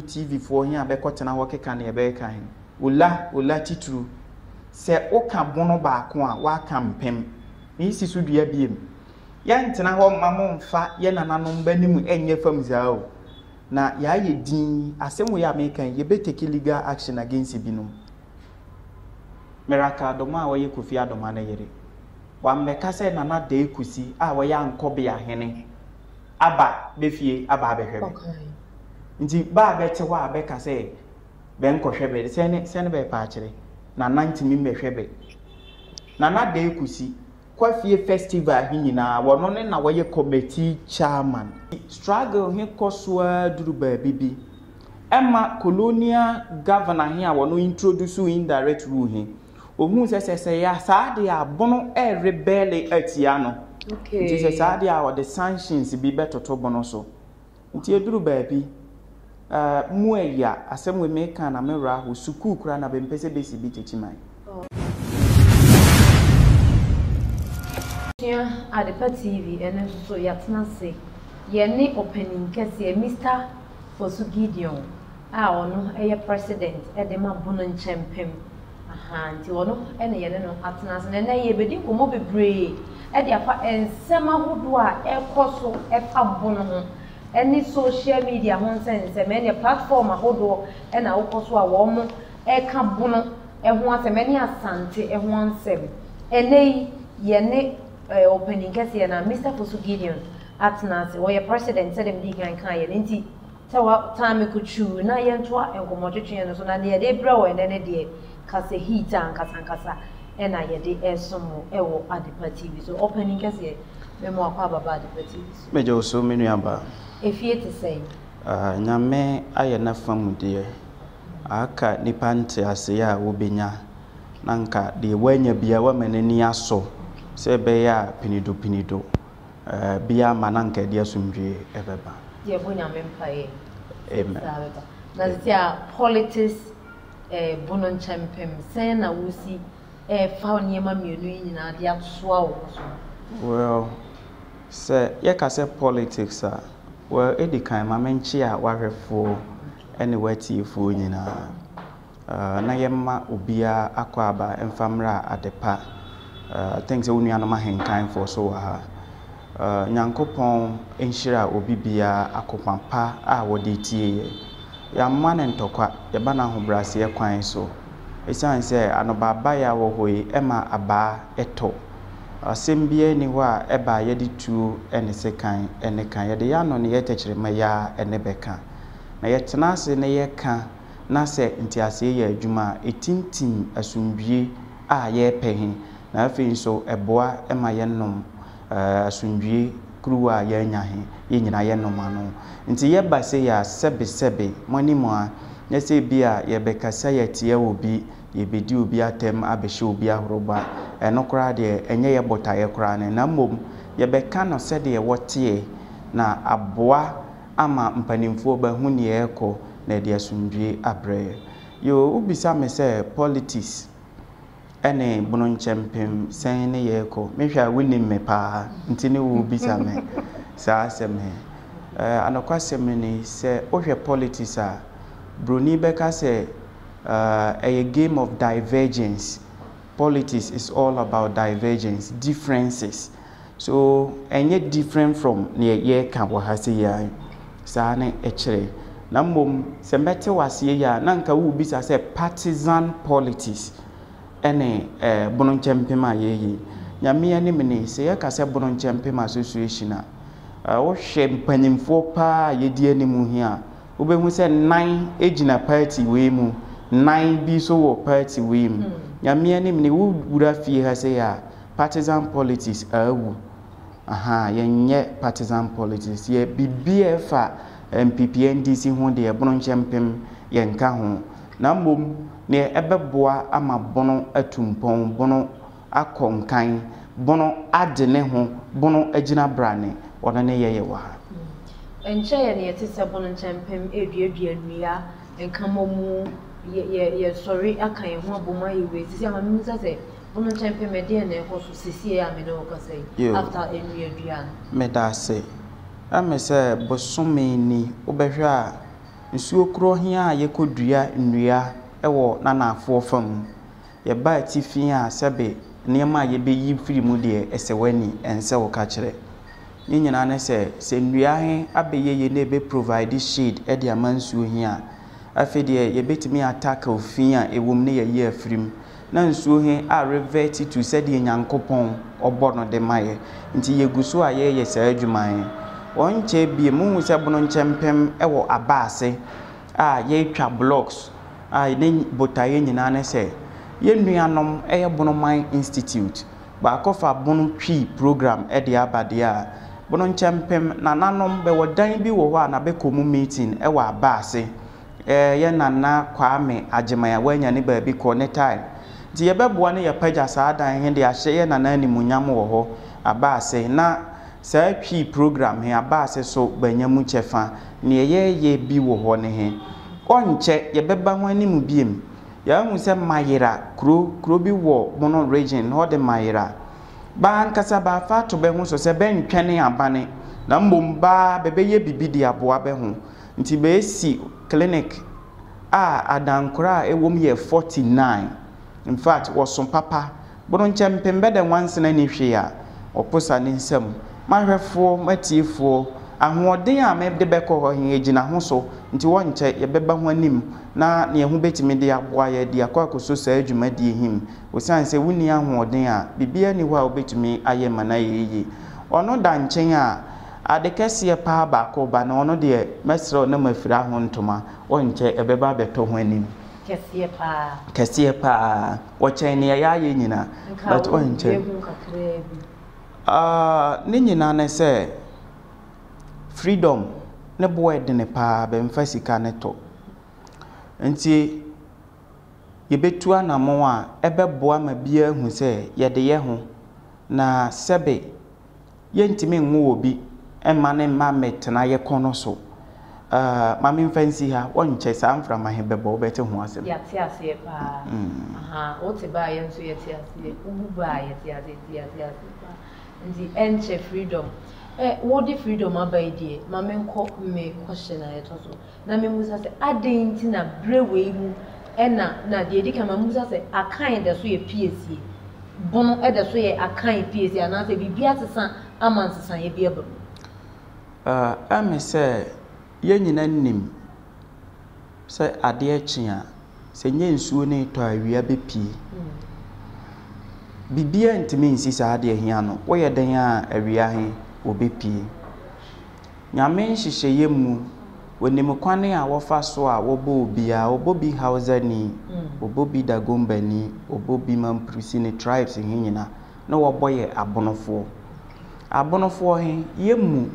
UTV foɔ he a bɛkɔtena hɔ keka neɛ bɛɛka he. Ola, Ola titiriw, sɛ woka bono baako a, woaka mpem. Mensi so dua biem. Yɛntena hɔ mma momfa yɛ nananom b'anim nyɛ fam saa o. Na yɛayɛ dinn. Asɛm wei a meka yi, yɛbɛ take legal action against binom. Miracle Adomah a ɔyɛ Kofi Adomah no yere, wammɛka sɛ Nana Dei Kusi a ɔyɛ Ankɔbea hene aba bɛ fie aba abɛhwɛ bɛ. Nti ba a bɛte hɔ a bɛka sɛ bɛnkɔhwɛ bɛ, sɛn ne sɛn ne bɛɛpɛ akyerɛ? Nana ntumi mmɛhwɛ bɛ. Nana Dei Kusi, Kwafie festival he nyinaa, wɔno ne na wɔyɛ committee chairman. Struggle he kɔ so ara duru baabi bi, ɛma colonial governor he a wɔno introduce indirect rule he, ohuu sɛ sɛ sɛ yɛ saa deɛ a, Bono ɛrebɛle atia no. Nti sɛ saa deɛ a, ɔde sanctions bi bɛtoto Bono so. Nti eduru baabi, eh, mu ɛya, asɛm wei meka na me werɛ aho, sukuu koraa na bɛmpɛ sɛ bɛsi bi Techiman. Sua Adepa TV ɛno nso so yɛatena ase yɛne ɔpanin kɛseɛ Mister Fosu Gideon a ɔno yɛ president de ma Bono Nkyɛmpem. Ahaa, nti ɔno na yɛne no atena ase. Na ɛnnɛ yɛrebɛdi nkɔmmɔ bebree de afa nsɛm ahodoɔ a ɛrekɔ so ɛfa bono ho ne social media ho nsɛnsɛm, ɛne platform ahodoɔ na wokɔ so a wɔn ɛreka bono ho asɛm ɛne Asante ho nsɛm. Ɛnnɛ yi yɛne ɔpanin kɛseɛ no a Mister Fosu Gideon atena ase. Ɔyɛ president sɛdeɛ medii kan kaeɛ no nti Sɛ wɔataa me kutuu na yɛntoa nkɔmmɔtwetwe no so, na deɛ yɛde rebrɛ wo ɛnnɛ no deɛ, ka sɛ heat ankasa ankasa na yɛde resom wo wɔ Adepa TV so. Ɔpanin kɛseɛ, me mo akɔ aba ba Adepa TV so. Megye wo so me nua baa. Efie te sɛn? Ah, Nyame ayɛ n'afa mu deɛ, aka nipa nteaseɛ a wobɛnya, na nka deɛ wanya biara wama n'ani asɔ sɛ ɛbɛyɛ a pinido pinido. Bia ama na anka ɛde asomdwie ɛbɛba. Yɛbɔ Nyame mpaeɛ sɛ Amen. saa bɛba. Na sisi a politics eh, bono nkyɛmpem, sɛn na wosi ɛɛfa nneɛma mmienu yi nyinaa de asoa wo ho so? Well, sɛ yɛka sɛ politics a, well, edi kan ma menkyea w'ahwɛfoɔ ne w'atiefoɔ nyinaa. na yɛmma obiara akwaaba mfa mmra adepa. I think sɛ wo nuanom ahenkanfoɔ so wɔ ha. Nyankopɔn nhyira obi biara akoma pa a wɔde tie yɛ. Yɛamma no ntɔkwa, yɛba no ahobrɛaseɛ kwan so. Ɛsiane sɛ anobaabaeɛ a wɔ hɔ yi ma abaa tɔ. Asɛm biara nni hɔ a ɛba a yɛde tuo ne sekan ne ka. Yɛde yɛn ano ne yɛn tɛkyerɛma yi ara ne bɛka. Na yɛtena ase na yɛka na sɛ nteaseɛ yɛ adwuma a, ɛtintim asomdwie a yɛrepɛ he, na afei nso ɛboa ma yɛnom asomdwie kuruwa a yɛanya he, yɛ nyinaa yɛnom ano. Nti yɛba sei a, sɛbesɛbe, mo anim a, nyɛ sɛ ebia yɛbɛkasa yɛatia obi, yɛbɛdi obi atɛm abɛhyɛ obi ahorobɔ a, ɛno koraa deɛ, ɛnyɛ yɛ botaeɛ koraa ne, na mmom yɛbɛka no sɛdeɛ wɔteɛ, na aboa ama mpanimfoɔ bɛahu neɛ ɛrekɔ na ɛde asomdwie abrɛ yɛ. Yoo wo bisa me sɛ politics ɛne bono nkyɛmpem sɛn ne yɛrekɔ? Me hwɛ a wo nim me paa nti ne wo bisa me saa asɛm he. Ɛɛ anokwasɛm ni sɛ wo hwɛ politics a broni bɛka sɛ ɛyɛ game of divergence, politics is all about divergence, differences. So ɛnyɛ different from neɛ yɛreka wɔ ha sei ara yi? Saa ne ɛkyerɛ. Na mmom sɛ mɛte wo aseɛ yi a, na nka worebisa sɛ partisan politics ɛne eh, Bono Nkyɛmpem a yɛreyɛ yi. Nyame anim ni, sɛ yɛka sɛ Bono Nkyɛmpem Association a, eh, wohwɛ mpanyimfoɔ paa a yɛdi anim he a, wobɛhu sɛ nan gyina party wei mu, nan bi nso wɔ party wei mu. Nyame anim ni, wowura fie ha sei a, Partisan politics awu ahaa yɛnyɛ partisan politics yɛ biribi a ɛfa NPP NDC ho deɛ bono nkyɛ mpem yɛnka ho na mmom neɛ ɛbɛboa ama bono atu mpɔn bono akɔ nkan bono ade ne ho bono agyina brane ɔno ne yɛyɛ wɔ ha. Ɛnkyɛ yɛ ne yɛte sɛ bono nkyɛ mpem ɛreduadua nnua nkamɔmu yɛ yɛ yɛsɔre aka yɛn ho abom ayɛ wei sisi ama mimisa sɛ Bono nkyɛn pɛ mɛ deɛn na ɛkɔ so sesie a me ne wo kasa yi after nnua dua no. Medase. Ɛme sɛ bosome ni wobɛhwɛ a Nsuo korɔ he a yɛkɔdua nnua wɔ n'anaafoɔ fam. Yɛba atifi a sɛbe nneɛma a yɛbɛyi firi mu deɛ ɛsɛ w'ani, ɛnsɛ wo ka kyerɛ. Ne nyinaa ne sɛ, sɛ nnua he abɛyɛ yie na ɛbɛ provide shade de ama nsuo he a, afei deɛ yɛbɛtumi a tackle fi a ɛwɔ mu na yɛayi afiri mu. Na nsuo he a revert to sɛdeɛ Nyankopɔn ɔbɔ no de ma yɛ. Nti yɛgu so a yɛɛyɛ saa adwuma he. Ɔnkyɛɛ bio, mohu sɛ Bono Nkyɛmpem wɔ aba ase a yɛɛtwa blocks a ne botaeɛ nyinaa ne sɛ yɛn nuanom yɛ Bono Man Institute baako fa Bono Twi program de aba deɛ a, Bono Nkyɛmpem nananom bɛwɔ dan bi wɔ hɔ a na bɛkɔ mu meeting wɔ aba ase. Yɛn Nana Kwame Agyeman a wanya ne baabi kɔ ne time nti yɛbɛboa ne yɛapagya saa dan he de ahyɛ yɛn Nana animuonyam wɔ hɔ aba ase na saa Twi program he aba ase so bɛanya mu kyɛfa. Neɛ yɛɛyɛ bi wɔ hɔ ne he, ɔnkyɛ yɛbɛba ho anim biem. Yɛahu sɛ Mayera kuro, kuro bi wɔ Bono region hɔ de Mayera. Bɛ ankasa bɛafa ato bɛ ho so sɛ bɛntwɛne abane na mmom baa bɛbɛyɛ bibi de aboa bɛ ho. Nti bɛasi clinic a adankora a ɛwom yɛ 49. In fact, wɔso papa. Bono nkyɛ mpem bɛ dɛ nwansena nni hwee a ɔposa ne nsam. M'ahwɛfoɔ, m'atiefoɔ, ahoɔden a mede bɛkɔ hɔ he gyina ho so, nti wɔnkyɛ yɛbɛba ho anim na neɛ ho bɛtumi de aboa yɛ de akɔ akɔso saa dwumadie he mu. Osiane sɛ wonni ahoɔden a, biribiara nni hɔ a wobɛtumi ayɛ ma no ayɛ yie. Ɔno da nkyɛn a, ade kɛseɛ paa baako reba na ɔno deɛ mɛsrɛ wo na mafira ho ntoma, ɔnkyɛ ɛbɛba abɛtɔ ho anim. Kɛseɛ paa. Kɛseɛ paa. Ɔkyɛn nea yɛayɛ nyina. Nka But wo ɔnkyɛ. bɛhu kakraa bi. Ah, ne nyina ne sɛ freedom ne boɔ ɛdene paa bɛmfa sika ne tɔ. Nti yɛbɛtu anamɔn a ɛbɛboa ma biaa ahu sɛ yɛde yɛ ho na sɛbe Yɛntumi nwo obi mma no mma mmɛtena yɛ kɔn so. Uh, ma memfa nsi ha, wɔnkyɛ saa mframa he bɛbɔ, wobɛte ho asɛm. Yɛate aseɛ paa. Ahaa, wote ba a yɛn nso yɛte aseɛ, wobu ba a yɛte aseɛ, nti yɛate aseɛ paa. Nti ɛnkyɛ freedom. Eh, wode freedom aba yi deɛ, ma menkɔ me question a ɛtɔ so. Na memmisa sɛ, adɛn nti na berɛ wei mu na, na deɛ ɛdi kan ma memmisa sɛ, Akan da so yɛ piesie? Bono da so yɛ Akan piesie anaasɛ biribi asesa ama nsesaeɛ bi aba mu? Ɛme sɛ yɛn nyina nim sɛ adeɛ kye a, sɛ nyɛ nsuo ne retɔ a awia bɛpue. Biribiara ntumi nsi saa adeɛ he ano. Woyɛ dɛn a awia he wɔbɛpue. Nyame nhyehyɛeɛ mu, Onim kwane a wɔfa so a wɔbɔ obiara, wɔbɔ bi Hausani, wɔbɔ bi Dagombani, wɔbɔ bi Mampurusini, tribes he nyina, ne wɔbɔ yɛ Abonofoɔ. Abonofoɔ he, yɛ mu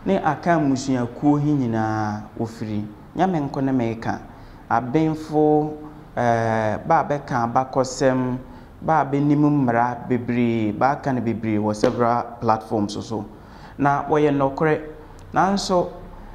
ne Akan mmusuakuo he nyinaa wɔfiri. Nyɛ me nko ne meeka. Abenfo, eh, bɛ a bɛka abakɔsɛm, bɛ a bɛnim mmara bebree, bɛaka no bebree wɔ several platforms so. Na wɔyɛ nɔkorɛ. Nanso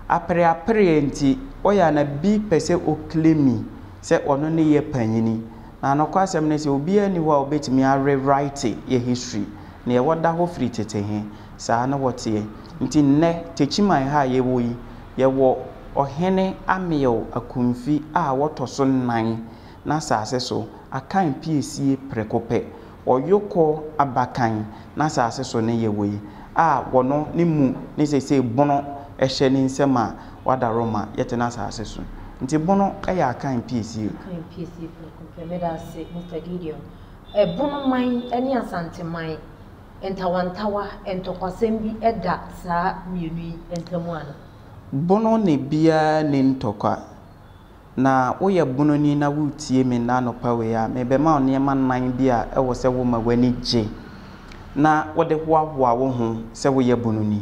apereapereɛ nti, ɔyɛ a na bi pɛ sɛ ɔclaimi sɛ ɔno ne yɛ panyini. Na nokwasɛm ne sɛ obiara nni hɔ a ɔbɛtumi a rewrite yɛ history. Neɛ wɔda hɔ firi tete he, saa ne wɔteɛ. Nti nnɛ, Techiman ha a yɛwɔ yi, yɛwɔ Ɔhene Ameyaw Akumfi a wɔtɔ so nnan n'asaase so, Akan Piesie prɛko pɛ. Ɔyokɔ abakan n'asase so ne yɛwɔ yi a wɔno ne mu ne seesei bono hyɛ ne nsam a wadaroma yɛte n'asase so nti bono yɛ akan piesie. Akan piesie prɛko pɛ. Meda ase Mister Gideon. Bono man ne Asante man, ntawantawa, ntɔkwasɛm bi da saa mmienu yi ntam anaa? Bono ne biara nni ntɔkwa. Na woyɛ bononi na woretie me nnɛ anɔpa wei a, merebɛma wo nneɛma nnan bi a ɛwɔ sɛ woma w'ani gye na wode hoahoa wo ho sɛ woyɛ bononi.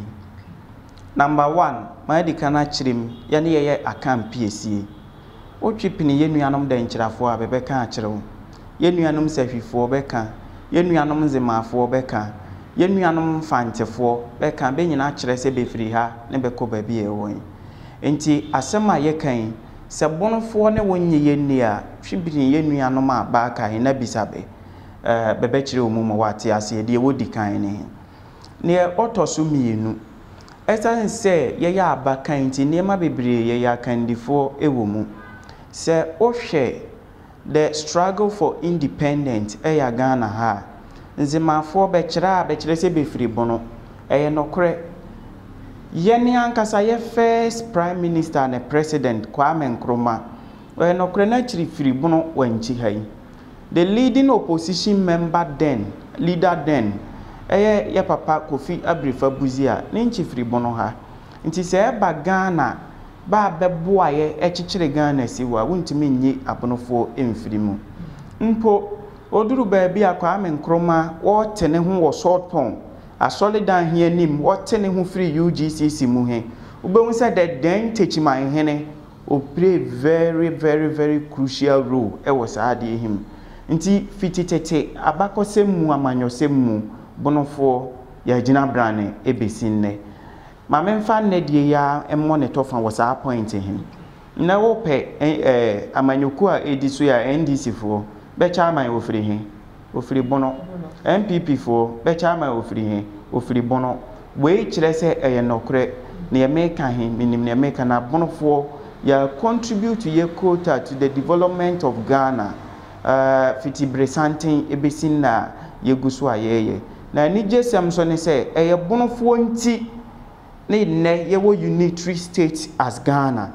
Number one, madi kan akyerɛ mu, yɛne yɛyɛ Akan piesie. Wotwe pini yɛn nuanom Dɛnkyirafoɔ a, bɛbɛka akyerɛ wo. Yɛn nuanom Sahwifoɔ bɛka, yɛn nuanom Nzemafoɔ bɛka, yɛn nuanom Mfantefoɔ bɛka, bɛ nyinaa kyerɛ sɛ bɛfiri ha ne bɛkɔ baabi a yɛwɔ yi. Enti asɛm a yɛka yi, sɛ bonofoɔ ne wo nnye yɛn nni a, twe bini yɛn nuanom a bɛaka he na bisa bɛ. Ɛɛ, bɛbɛkyerɛ wo mu ma woate aseɛ deɛ odi kan ne he. Neɛ ɔtɔ so mmienu, Ɛsiane sɛ yɛyɛ abakan nti, nneɛma bebree yɛyɛ akandifoɔ wɔ mu. Sɛ wohwɛ the struggle for independent ɛya Ghana ha a, Nzemafoɔ bɛkyerɛ a bɛkyerɛ sɛ bɛfiri Bono. Ɛyɛ nɔkorɛ. Yɛne ankasa yɛ first Prime Minister ne President Kwame Nkrumah, ɔyɛ nɔkorɛ n'akyiri firi Bono wankyi ha yi. The leading opposition member then, leader then, ɛyɛ yɛ papa Kofi Abirifa Busia, ne nkyi firi Bono ha. Nti sɛ ɛba Ghana ba a bɛboa yɛ kyekyere Ghana si hɔ a, wontumi nyi Abonofoɔ mfiri mu. Mpo, ɔduru baabi a Kwame Nkrumah wɔɔte ne ho wɔ Saltpond asɔredan he anim, wɔte ne ho firi UGCC mu he, wobɛhu sɛ the then Techimanhene, ɔ play very very very crucial role wɔ saa adeɛ he mu. Nti fiti tete abakɔsɛm mu, amanyɔsɛm mu, Bonofoɔ yɛagyina brane bɛsi nnɛ. Ma memfa nnɛ deɛ yi ara mmɔ ne tɔfa wɔ saa point he. Nnɛ wopɛ eh, amanyɔkuo a ɛdi so yi a, NDC foɔ, bɛ chairman ɔfiri he? Ɔfiri Bono. NPP foɔ, bɛ chairman ɔfiri he? Ɔfiri Bono. Wei kyerɛ sɛ ɛyɛ nɔkorɛ. Neɛ meka he, menim neɛ meka. Na Bonofoɔ, yɛ contribute yɛ quota to the development of Ghana eh, fiti beresanten bɛsi nnɛ a yɛgu so a yɛɛyɛ. Na anigyesɛm nso ne sɛ, ɛyɛ Bonofoɔ nti ne nnɛ yɛwɔ unitary state as Ghana.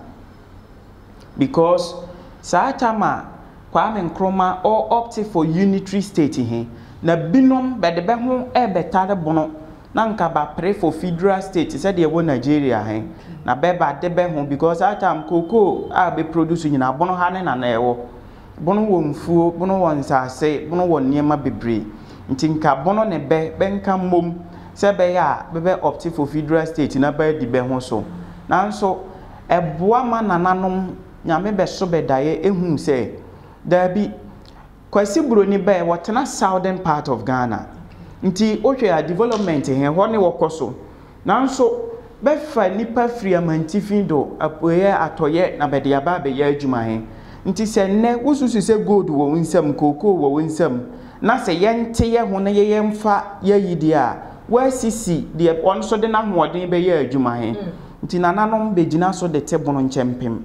Because saa time a Kwame Nkrumah ɔ opt for unitary state he, na binom bɛde bɛ ho rebɛtare Bono, na nka bɛapere for federal state sɛdeɛ ɛwɔ Nigeria he, na bɛ bɛade bɛ ho because saa time cocoa a bɛ produce nyinaa Bono ha ne na na ɛwɔ. Bono wɔ mfuo, bono wɔ nsaase, bono wɔ nneɛma bebree. Nti nka bono ne bɛ bɛnka mmom sɛ ɛbɛyɛ a bɛbɛ opt for federal state na bɛadi bɛ ho so. Nanso ɛboa ma nananom Nyame bɛso bɛ daeɛ ehuu sɛ daabi, Kwasi Broni bɛɛ wɔtena southern part of Ghana. Nti wohwɛ a development he hɔ ne wɔkɔ so. Nanso bɛfa nnipa firi amantifi do, apueɛ, atɔeɛ na bɛde aba abɛyɛ adwuma he. Nti sɛ nnɛ wosusu sɛ gold wɔ wo nsam, kookoo wɔ wo nsam, na sɛ yɛnte yɛ ho na yɛmfa yɛayi deɛ a, woasisi deɛ ɔno nso de n'ahoɔden bɛyɛ adwuma he. Nti nananom bɛgyina so de te bono nkyɛmpem.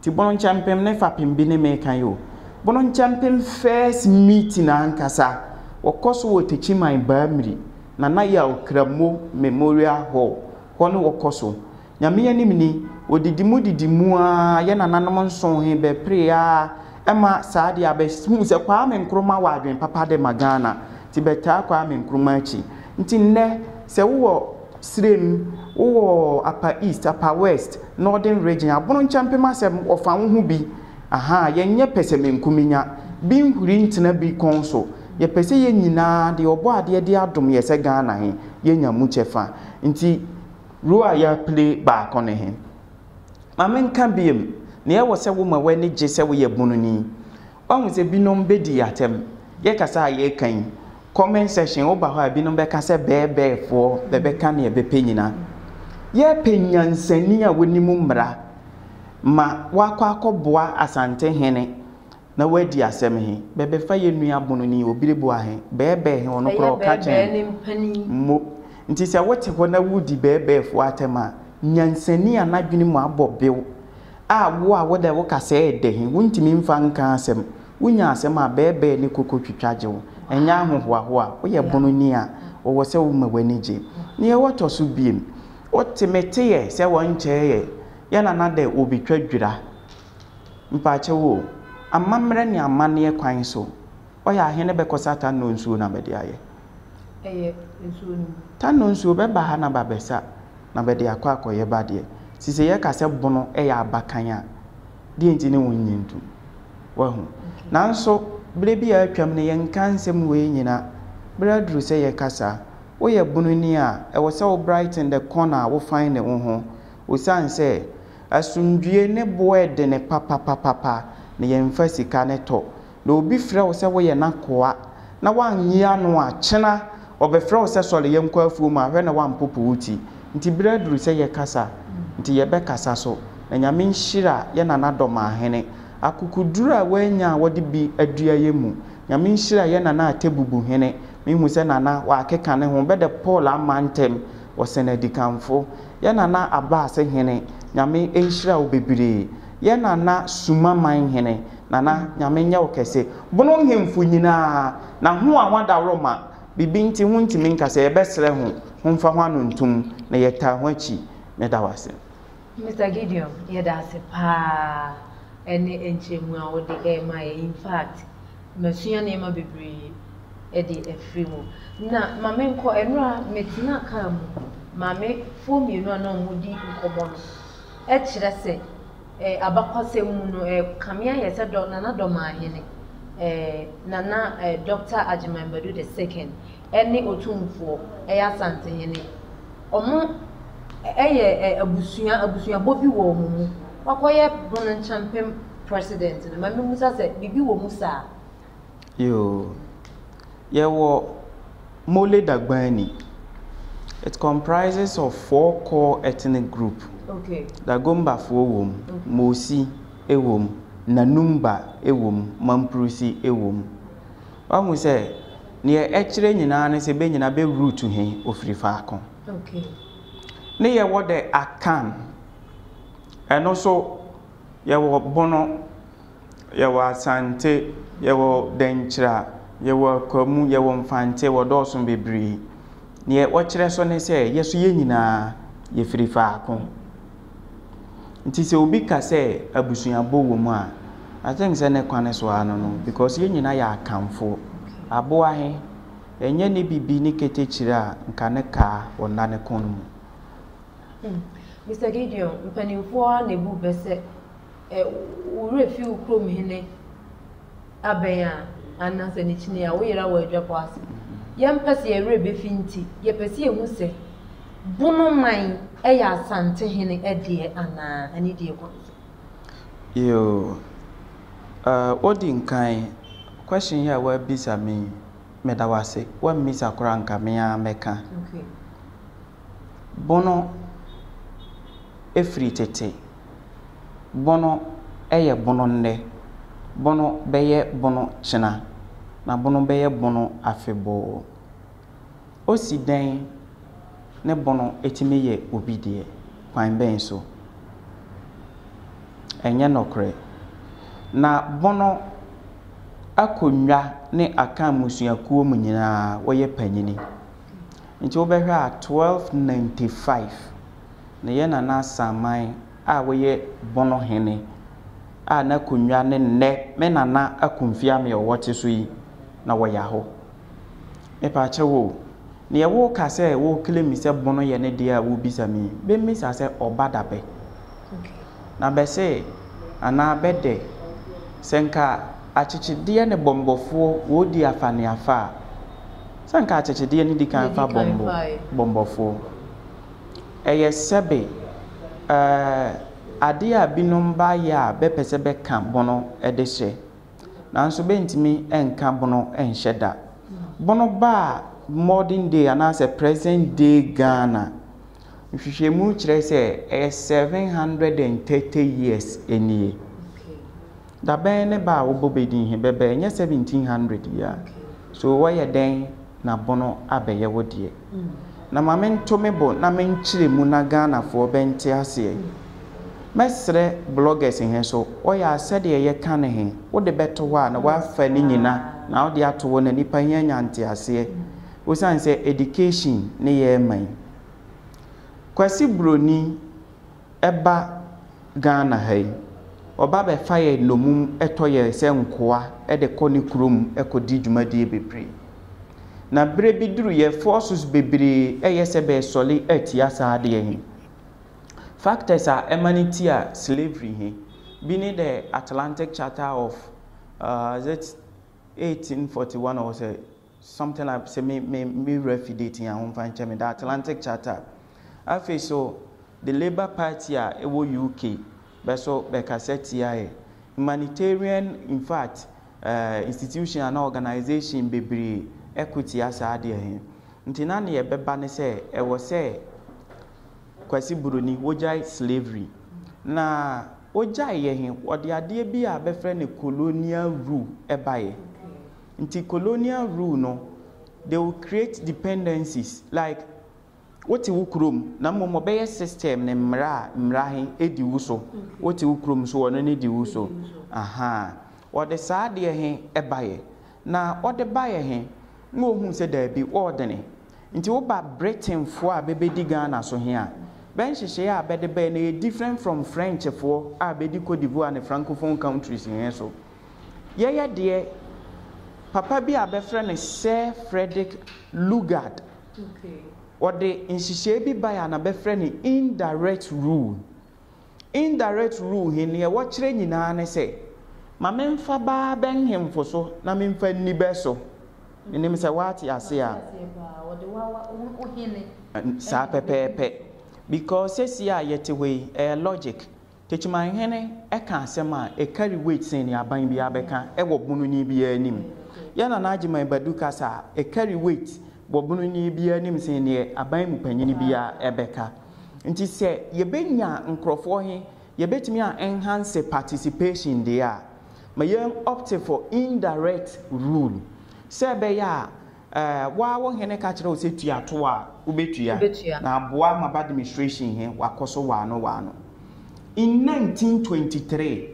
Nti bono nkyɛmpem ne fapem bi ne meeka yi o. Bono nkyɛmpem first meeting ankasa, wɔkɔ so wɔ Techiman Baamiri. Nana Yaw Kramo Memorial Hall, hɔ ne wɔkɔ so. Nyame anim ni, wɔdidi mu didi mu ara, yɛ nananom nson he bɛperee ara ma saa adeɛ a bɛhuu sɛ Kwame Nkrumah wɔ adwene papa de ma Ghana, nti bɛtaa Kwame Nkrumah akyi. Nti nnɛ, sɛ wowɔ Sirem, wowɔ Upper East, Upper West, Northern Region, Abono Nkyɛmpem asɛm, wɔfa wo ho bi. Ahaa, yɛnyɛ pɛsɛmenkominya, bi nhuri ntena bi kɔn so. Yɛpɛ sɛ yɛn nyinaa, deɛ Ɔbɔadeɛ de adom yɛ sɛ Ghana he, yɛnya mu kyɛfa. Nti role a yɛaplay baako ne he. Ma menka biom, nea ɛwɔ sɛ woma w'ani gye sɛ woyɛ Bononi. Woahu sɛ binom bɛdi yɛ atɛm. Yɛkasa a yɛreka yi, comment section, woba hɔ a binom bɛka sɛ bɛɛbɛɛfoɔ bɛbɛka nea bɛpɛ nyina. Yɛrepɛ nyansani a wonim mmara ma wakɔ akɔboa Asantehene na woadi asɛm he, bɛbɛfa yɛ nua bononi Obireboa he, bɛɛbɛɛ he, ɔno koraa ɔka kyɛn mmo. Nti sɛ wote hɔ na wodi bɛɛbɛɛfoɔ atɛm a, nyansani a n'adwene mu abɔ bew a wo a wodɛ wo kasɛɛ ɛdɛ he, wontumi mfa nka asɛm. Wonya asɛm a, bɛɛbɛɛ ne koko twitwa gye wo. Ɛnyɛ ahohoahoa. Woyɛ bononi a, ɔwɔ sɛ woma w'ani gye. Neɛ ɔtɔ so biem, wote meteyɛ sɛ wɔnkyɛɛyɛ, yɛ nana dɛ wɔbetwa dwira. Mpaakyɛw o, amammerɛ ne amanneɛ kwan so, ɔyɛ ahe ne bɛkɔ sa Tanno nsuo na bɛde ayɛ? Ɛyɛ nsuo no mu. Tanno nsuo bɛba ha na babɛsa na bɛde akɔ akɔyɛ badeɛ. Nti sɛ yɛka sɛ bono yɛ abakan a, deɛ nti ne wonnye ntom? Wahu? Nanso berɛ bi a atwam no yɛnka nsɛm wei nyina. Berɛ aduru sɛ yɛkasa. Woyɛ bononi a, ɛwɔ sɛ wo brighten the corner a wo find wo ho. Osiane sɛ Asomdwie ne boɔ ɛdene papapapapa na yɛnfa sika ne tɔ. Na obi frɛ wo sɛ woyɛ n'akoa na woannye ano a, kyena ɔbɛfrɛ wo sɛ sɔre yɛnkɔ afuom a, hwɛ na woampopo wo ti. Nti berɛ aduru sɛ yɛkasa, nti yɛbɛkasa so. Na Nyame nhyira yɛ Nana Dɔmahene, akokoduru a wanya a wɔde bi adua yɛ mu. Nyame nhyira yɛ Nana Atebubu Hene, mehu sɛ Nana wakeka ne ho, bɛdɛ Paul amma ntɛm. Wɔsɛn adikanfo. Yɛ Nana Abaase Hene, Nyame nhyira wo bebree. Yɛ Nana Sumaman Hene, Nana, Nyame nyɛ wo kɛse. Bono nhemfo nyinaa, na ho a ho adaworoma, biribi nti ho ntumi nkasa, yɛbɛsrɛ ho, ho mfa ho ano ntom, na yɛtaa ho akyi. Meda wo ase. Mister Gideon, yɛda ase paa ɛne nkyerɛmu a wode rema yɛn. In fact, masua nneɛma bebree de afiri mu. Na ma menkɔ, ɛnora metenaa kaa mu, maamefoɔ mmienu a na wɔredi nkɔmmɔ no kyerɛ sɛ eh, abakɔsɛm mu no, eh, kame ayɛ sɛ dɔ, Nana Dɔmahene, eh, Nana eh, Dɔkta Agyeman Badu the second ne Otumfoɔ, ɛyɛ Asantehene. Wɔn yɛ abusua, abusuabɔ bi wɔ wɔn mu. Wakɔyɛ Bono Nkyɛmpem president no, ma memmisa sɛ, biribi wɔ mu saa? Yoo. Yɛwɔ Mole Dagbani. It comprises of four core ethnic group. Okay. Dagombafoɔ wɔ mu, okay. Mosi wɔ mu, Nanumba wɔ mu, Mampurusi wɔ mu. Wahu sɛ neɛ ɛkyerɛ nyinaa ne sɛ bɛ nyinaa bɛ root he ofiri faako. Okay. Ne yɛwɔ the Akan. Ɛno so yɛwɔ Bono, yɛwɔ Asante, yɛwɔ Dankyira, yɛwɔ Akwamu, yɛwɔ Mfante, wɔdɔɔso bebree. Neɛ wɔkyerɛ so ne sɛ yɛ so yɛ nyinaa yɛfiri faako. Nti sɛ obi ka sɛ abusuabɔ wɔ mu a, I think sɛ ne kwane so ara no no because yɛn nyinaa yɛ Akanfoɔ. Aboa he, ɛnyɛ ne bibi ne ketekyire a nka ne kaa wɔ nna ne kɔn mu. Mister Gideon, mpanimfoɔ ara na ɛbu bɛ sɛ ɛ, wo werɛ fi wo kurom hene abɛn a, anaasɛ ne kyini a, woyera wɔ adwabɔ ase. Yɛmpɛ sɛ yɛn werɛ bɛfi nti, yɛpɛ sɛ yɛhu sɛ Bono man yɛ Asante hene deɛ anaa, anidie kwan so. Yoo, eh, wodi nkan, question yi a woabisa me yi, meda wo ase. Woammisa koraa anka me ara mɛka. Okay. Bono firi tete. Bono yɛ bono nnɛ, bono bɛyɛ bono kyena, na bono bɛyɛ bono afebɔɔ. Osi dɛn ne bono tumi yɛ obi deɛ? Kwan bɛn so? Ɛnyɛ nɔkorɛ. Na bono akonnwa ne Akan mmusuakuo mu nyinaa wɔyɛ panyini. Nti wobɛhwɛ a 1295 na yɛn Nana Asaman a ɔyɛ Bono hene a n'akonnwa ne nnɛ me Nana Akumfi Ame a ɔwɔ te so yi na wɔya hɔ. Mepaakyɛw o, neɛ woka sɛ wo claim sɛ Bono yɛ ne deɛ a wobisa me yi, bɛmmisa sɛ ɔba da bɛ? Na bɛse anaa bɛdɛ sɛ nka akyekyedeɛ ne bɔmmɔfoɔ wɔredi afaneafa a, sɛ nka akyekyedeɛ no di kan fa bɔmmɔ bɔmmɔfoɔ. Ɛyɛ sɛbe ɛɛ adeɛ a binom ba yɛ a bɛpɛ sɛ bɛka bono de hyɛ, nanso bɛntumi nka bono nhyɛ da. Bono baa modern day anaasɛ present day Ghana, nhwehwɛmu kyerɛ sɛ ɛyɛ 730 years nie. Da bɛn ne ba a wobɔ bɛ din he bɛba, ɛnyɛ 1700 yi a? So woayɛ dɛn na bono abɛyɛ wo deɛ? Na ma mento me bo na menkyerɛ mu na Ghanafoɔ bɛnte aseɛ. Mɛsrɛ bloggers he so, wɔyɛ a sɛdeɛ yɛka no he, wode bɛto hɔ a na woafa ne nyina na wode ato hɔ na nipa he anya nteaseɛ. Osiane sɛ education ne yɛɛma yi. Kwasi Broni ba Ghana ha yi, ɔba bɛfa yɛn nnommum tɔ yɛn sɛ nkoa de kɔ ne kurom kɔdi dwumadie bebree. Na berɛ bi duruiɛ, forces bebree yɛ sɛ bɛresɔre atia saa adeɛ he. Factors a ɛma no tia slavery he, bi ne the Atlantic Charter of uh, is it 1841 or sɛ something like sɛ me me me werɛ fi date yi a homfa nkyɛ me, the Atlantic Charter. Afei so the Labour Party a ɛwɔ UK bɛ so bɛkasa tiaeɛ. Humanitarian in fact eh, institution anaa organisation bebree ɛko tia saa adeɛ he. Nti na neɛ ɛbɛba ne sɛ ɛwɔ sɛ Kwasi Buroni wogyae slavery. Na wogyaeɛ he, wɔde adeɛ bi a bɛfrɛ no colonial rule ɛbaeɛ. Nti colonial rule no, they will create dependencies like. Wote wo kurom na mmom ɔbɛyɛ system ne mmara a mmara he di wo so. Wote wo kurom so ɔno ne di wo so. Ahaa. Ɔde saa adeɛ he baeɛ. Na ɔde baeɛ he, na ohuu sɛ daabi, ɔɔdene. Nti woba Britainfoɔ a bɛbɛdi Ghana so he a, bɛ nhyehyɛeɛ a bɛde baeɛ no ɛyɛ different from Frenchfoɔ a bɛdi Cote d'Ivoire ne Francophone countries he so. Yɛyɛ deɛ, papa bi a bɛfrɛ no Sir Frederick Lugard, ɔde nhyehyɛeɛ bi baeɛ a na bɛfrɛ no indirect rule. Indirect rule he, neɛ wɔkyerɛ nyinaa ne sɛ, ma memfa baa bɛ nhemfo so na memfa nni bɛ so. Menim sɛ woate ase a. Saa pɛpɛɛpɛ. Because sesie a yɛte hɔ yi, ɛyɛ logic. Techimanhene ka asɛm a, ɛ carry weight sen nea aban biara bɛka wɔ bononi biara anim. Yɛn Nana Agyeman Badu kasa a, ɛ carry weight wɔ bononi biara anim sen neɛ aban mu panyini biara bɛka. Nti sɛ yɛbɛnya nkorɔfoɔ he, yɛbɛtumi a enhance participation deɛ a, ma yɛn opt for indirect rule. Sɛ ɛbɛyɛ a, eh, wo ara wo hene ka kyerɛ wo sɛ tua toɔ a, wobɛtua. Wobɛtua. Na aboa ma b'administration he wakɔ so waano waano. In 1923,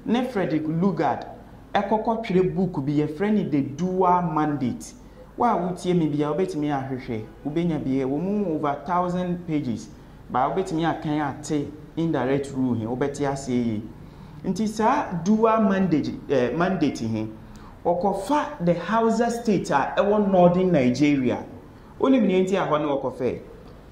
ne Frederick Lugard kɔkɔ twerɛ book bi, yɛfrɛ no The Dual Mandate. Wo a wotie me biara, wobɛtumi ahwehwɛ, wobɛnya bi, ɛwɔ mu over thousand pages, but wobɛtumi akan ate indirect rule he, wobɛte aseɛ yie. Nti saa dual mandate, eh, mandate he, wɔkɔfa the Hausa state a ɛwɔ northern Nigeria. Wonim nea nti a hɔ ne wɔkɔfɛɛ?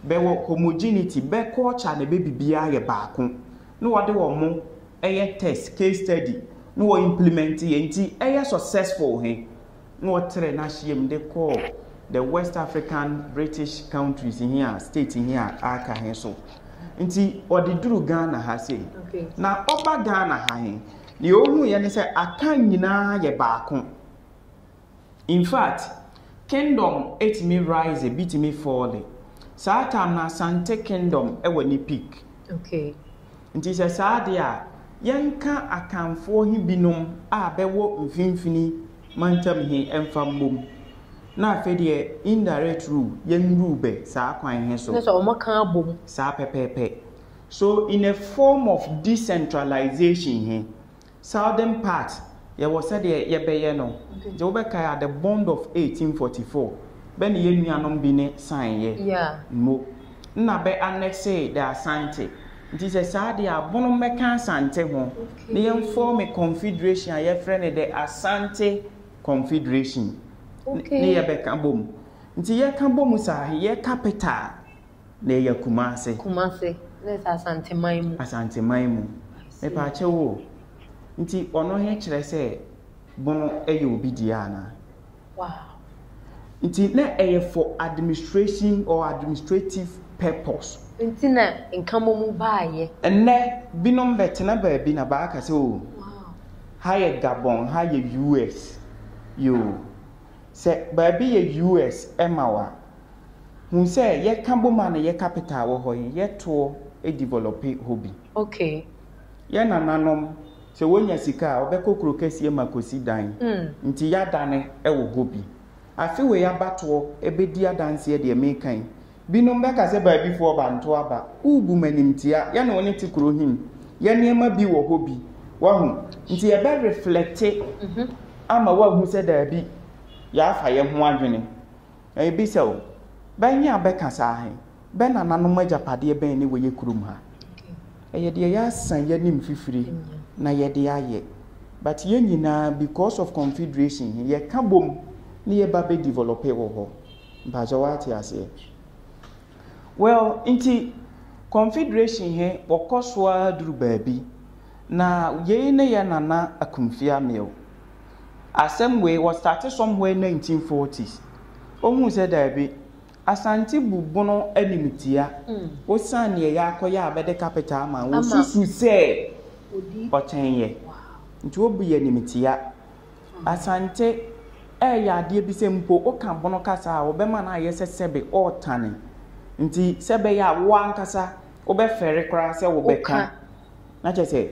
Bɛwɔ homogeneity, bɛ culture ne bɛ bibiara yɛ baako. Na wɔde wɔn yɛ test, case study, na wɔ implement yɛ, nti ɛyɛ successful he. na ɔtrɛ n'ahyeɛ mu de kɔɔ the West African British countries he a state he a aka he so. Nti ɔde duru Ghana ha sei. Okay. Na ɔba Ghana ha he, deɛ ɔhuiɛ ne sɛ Akan nyinaa yɛ baako. In fact, kingdom tumi rise, bi tumi fall. Saa time no Asante kingdom wɔ ne peak. Okay. Nti sɛ saa deɛ a, yɛnka Akanfoɔ he binom a bɛwɔ mfimfini mantam he mfa mmom. Na afei deɛ indirect rule, yɛn rule bɛ saa kwan he so. Ne sɛ wɔka abom. Saa pɛpɛɛpɛ. So in a form of decentralization he, Southern part, yɛwɔ sɛdeɛ yɛbɛyɛ no. Nti wobɛkae a, the bond of 1844, bɛ ne yɛn nuanom bi ne sign yɛ. Yeah. Mo. Nna bɛ annexee the Asante. Nti sɛ saa deɛ a, Bono mmɛka Asante ho. Okay. Na yɛn form confederation a yɛfrɛ no the Asante Confederation. Okay. Ne yɛbɛka bom. Nti yɛka bom saa, yɛ capital na ɛyɛ Kumase. Kumase, na ɛsɛ Asanteman mu. Asanteman mu. Mepaakyɛw o, nti ɔno he kyerɛ sɛ Bono yɛ obi dea anaa? Wow. Nti na ɛyɛ for administration or administrative purpose. Nti na nkamomu baayɛ. Ɛnnɛ, binom bɛtena baabi na baaka sɛ o, ha yɛ Gabon, ha yɛ US. Yoo. Sɛ baabi yɛ US ma wo a, hu sɛ yɛka bom a na yɛ capital wɔ hɔ yi, yɛtoɔ develope hɔ bi. Okay. Yɛ nananom, sɛ wɔnya sika a, wɔbɛkɔ kuro kɛseɛ mu akɔsi dan. Nti yɛadane wɔ hɔ bi. Afe wei abatoɔ bɛdi adanseɛ deɛ meka yi. Binom bɛka sɛ baabifoɔ ba nto aba. Worebu me animtia. Yɛne wo ne te kuro he mu. Yɛ nneɛma bi wɔ hɔ bi. Wahu? Nti yɛbɛ reflecte ama woahu sɛ daabi, yɛafa yɛ ho adwene. Na yɛbisa o, bɛ he a bɛka saa he, bɛ nananom agyapadeɛ bɛn ne wɔ yɛ kurom ha? Ɛyɛ deɛ yɛasan yɛanim fifire na yɛde ayɛ. But yɛn nyinaa because of confederation he, yɛka bom ne yɛba bɛ develope wɔ hɔ. Mpakyɛ woate aseɛ? Well, nti confederation he wɔkɔ so ara duru baabi. Na yei ne yɛ Nana Akumfi Amew. Asɛm wei wɔ starte somewhere 1940s. Ohuu sɛ daabi, Asante bu Bono animtia osiane neɛ yɛakɔyɛ a bɛde capital ama no, wɔsusu sɛ ɔkyɛn yɛ. Nti wobu yɛ animtia. Asante ɛyɛ adeɛ bi sɛ mpo woka Bono kasa a wɔbɛma no ayɛ sɛ sɛbe ɔɔtane. Nti sɛ ɛbɛyɛ a wo ankasa wobɛfɛre koraa sɛ wobɛka. Na kyerɛ sɛ,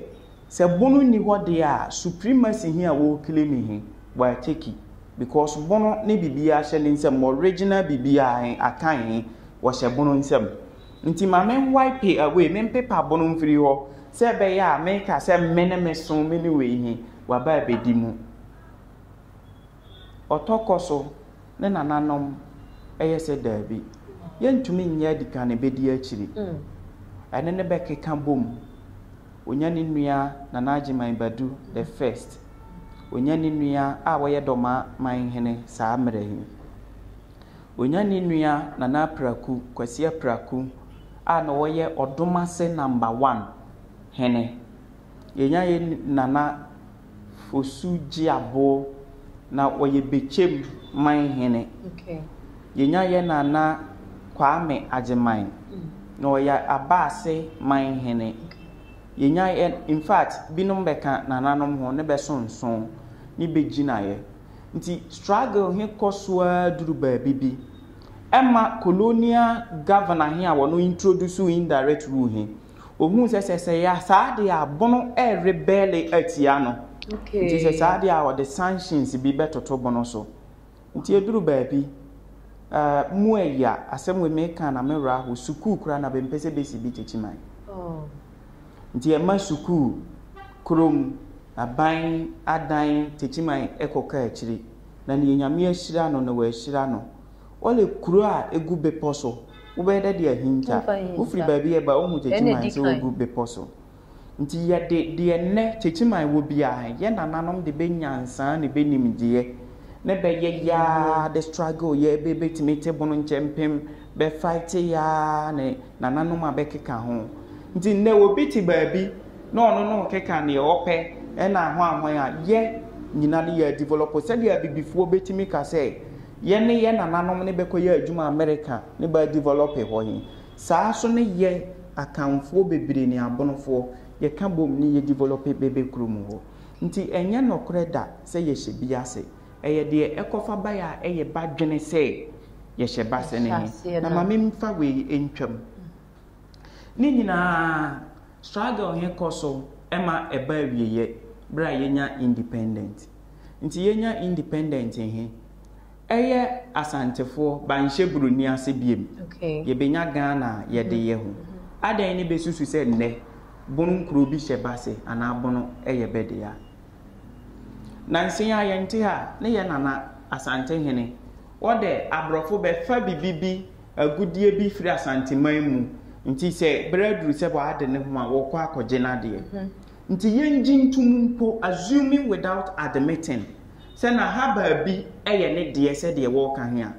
sɛ Bono nni hɔ deɛ a, supremacy he a wɔɔclaim he, wɔateki. Because Bono ne biribiaa hyɛ ne nsam, original biribiaa he, Akan he, wɔhyɛ bono nsam. Nti ma me wipe away, me mpepa bono mfiri hɔ, sɛ ɛbɛyɛ a meka sɛ me ne me so, me ne wei he, waba abɛdi mu. Ɔtɔ kɔ so ne nananom yɛ sɛ daabi, yɛntumi nyɛ adikan bɛdi akyiri. Ɛne no bɛkeka bom. Ɔnya ne nua Nana Agyeman Badu the first. Ɔnya ne nua a ɔyɛ Dɔmaa manhene saa mmerɛ yi. Ɔnya ne nua Nana Apraku, Kwasi Apraku a na ɔyɛ Ɔdomase number one hene. Yɛnya yɛn Nana Fosu Gyeabour, na ɔyɛ Bekyem man hene. Yɛnya yɛn Nana Kwame Agyeman, na ɔyɛ Abaase man hene. Yɛnya yɛn, in fact, binom bɛka nananom ho ne bɛsonson ne bɛgyinaeɛ. Nti struggle he kɔ so ara duru baabi bi, ɛma colonial governor he a ɔno introduce indirect rule he, Ohuu sɛ sɛ sɛ yɛ saa deɛ a bono ɛrebɛle atia no. Nti sɛ saa deɛ a ɔde sanctions bi bɛtoto bono so. Nti eduru baabi, uh, mu ɛya, asɛm wei meka na me werɛ aho, sukuu koraa na bɛmpɛ sɛ bɛsi bi Techiman. Oh. Nti ɛma sukuu, kurom, aban adan Techiman ɛkɔka akyiri. Na neɛ Nyame ahyira no na wahyira no. Ɔle kuro a egu bepɔ so. Wobɛyɛ dɛ de ahinta. Wofiri baabi ɛba wohu Kyekyiman sɛ ogu bepɔ so. Nti yɛde deɛ nnɛ Kyekyiman wɔ biara yɛ nananom de bɛ nyansaa ne bɛ nimdeɛ ne bɛ yɛ yaa de struggle yɛ bɛ bɛtumi te bono nkyɛmpem bɛ fight yaa ne nananom a bɛkeka ho. Nti nnɛ obi te baabi na ɔno no rekeka neɛ ɔpɛ ɛna hwan hwan a yɛ nyina no yɛ develop sɛdeɛ abibifoɔ bɛtumi ka sɛ Yɛ ne yɛ nananom ne bɛkɔ yɛ adwuma Amerika ne bɛ develop hɔ he, saa so ne yɛ Akanfoɔ bebree ne Abonofoɔ yɛ ka bom ne yɛ develop bɛ kurom hɔ. Nti ɛnyɛ nɔkorɛ da sɛ yɛhyɛ bi ase. Ɛyɛ deɛ ɛkɔfa baeɛ a ɛyɛ b'adwene sɛ yɛhyɛ b'ase ne he. Na ma me mfa wei ntwam. Ne nyinaa struggle he kɔ so ma ɛba awieɛ berɛ a yɛnya independent. Nti yɛnya independent he, ɛyɛ Asantefoɔ banhyɛ buroni ase biem. Yɛbɛnya Ghana a yɛde yɛ ho. Adɛn ne bɛsusu sɛ nnɛ Bono nkuro bi hyɛ b'ase anaa Bono yɛ bɛ dea? Nansa yi ara yɛnte ha ne yɛ nana Asantehene wɔdɛ abrɔfo bɛfa bibi bi agudeɛ bi firi Asanteman mu nti sɛ berɛ aduru sɛ wɔade ne ho a wɔkɔ akɔgye n'adeɛ. Nti yɛngye ntom mpo, assuming without admitting, sɛ na ha baabi yɛ ne deɛ sɛdeɛ wɔreka he a,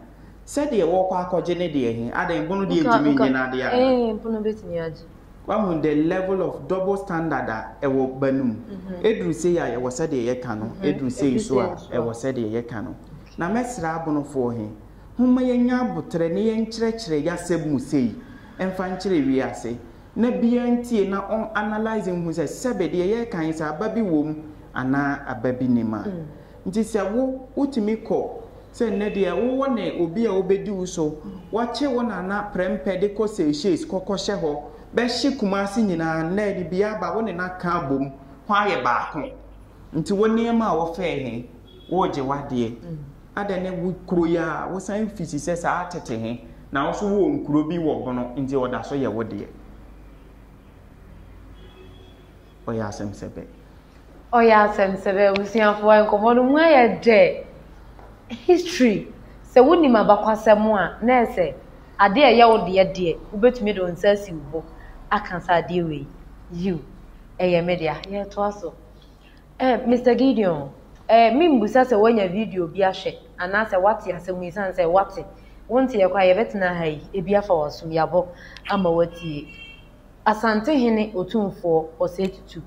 sɛdeɛ wɔrekɔ akɔgye ne deɛ he, adɛn, bono deɛ ntumi nnye n'adeɛ anaa? Ee, bono bɛtumi agye. Wahu the level of double standard a ɛwɔ ba no mu. Ɛduru sei a yɛwɔ sɛdeɛ yɛka no, ɛduru sei nso a ɛwɔ sɛdeɛ yɛka no. Na mɛsrɛ abonofoɔ he, homma yɛnya aboterɛ ne yɛnkyerɛkyerɛ y'asɛm mu sei mfa nkyerɛ wiase. na biaa ntie na ɔn analyse nhu sɛ sɛbe deɛ yɛreka yi sɛ aba bi wom anaa aba bi nim a. Nti sɛ wo wotumi kɔ sɛ nnɛ deɛ wowɔ ne obi a ɔbɛdi wo so, wɔkye wo nana prɛmpɛ de kɔ Seychelles kɔ kɔhyɛ hɔ, bɛhye Kumasi nyinaa nnɛ ne bi aba wo ne no aka abom ho ayɛ baako. Nti wo nneɛma a wɔfɛɛ he woregye w'adeɛ. Adɛn ne wo kuro yi a wosan fisi sɛ saa tete he na wo so wowɔ nkuro bi wɔ Bono nti ɔda so yɛ wo deɛ? Ɔyɛ asɛm sɛbɛ. Ɔyɛ asɛm sɛbɛ abusuafoɔ nkɔmmɔ no mu ayɛ dɛ. History, sɛ wonim abakwasɛm a na ɛsɛ adeɛ a ɛyɛ wo deɛ deɛ wobɛtumi de wo nsa asi wo bo aka sɛ adeɛ wei yiw ɛyɛ me dea. Yɛtoa so. Eh, Mister Gideon, eh, membusa sɛ woanya video bi ahwɛ anaasɛ woate asɛm yi esiane sɛ woate. Wonteɛ koraa yɛbɛtena ha yi, ebi afa w'asom, yɛabɔ ama woatie. Asantehene Otumfoɔ Osei Tutu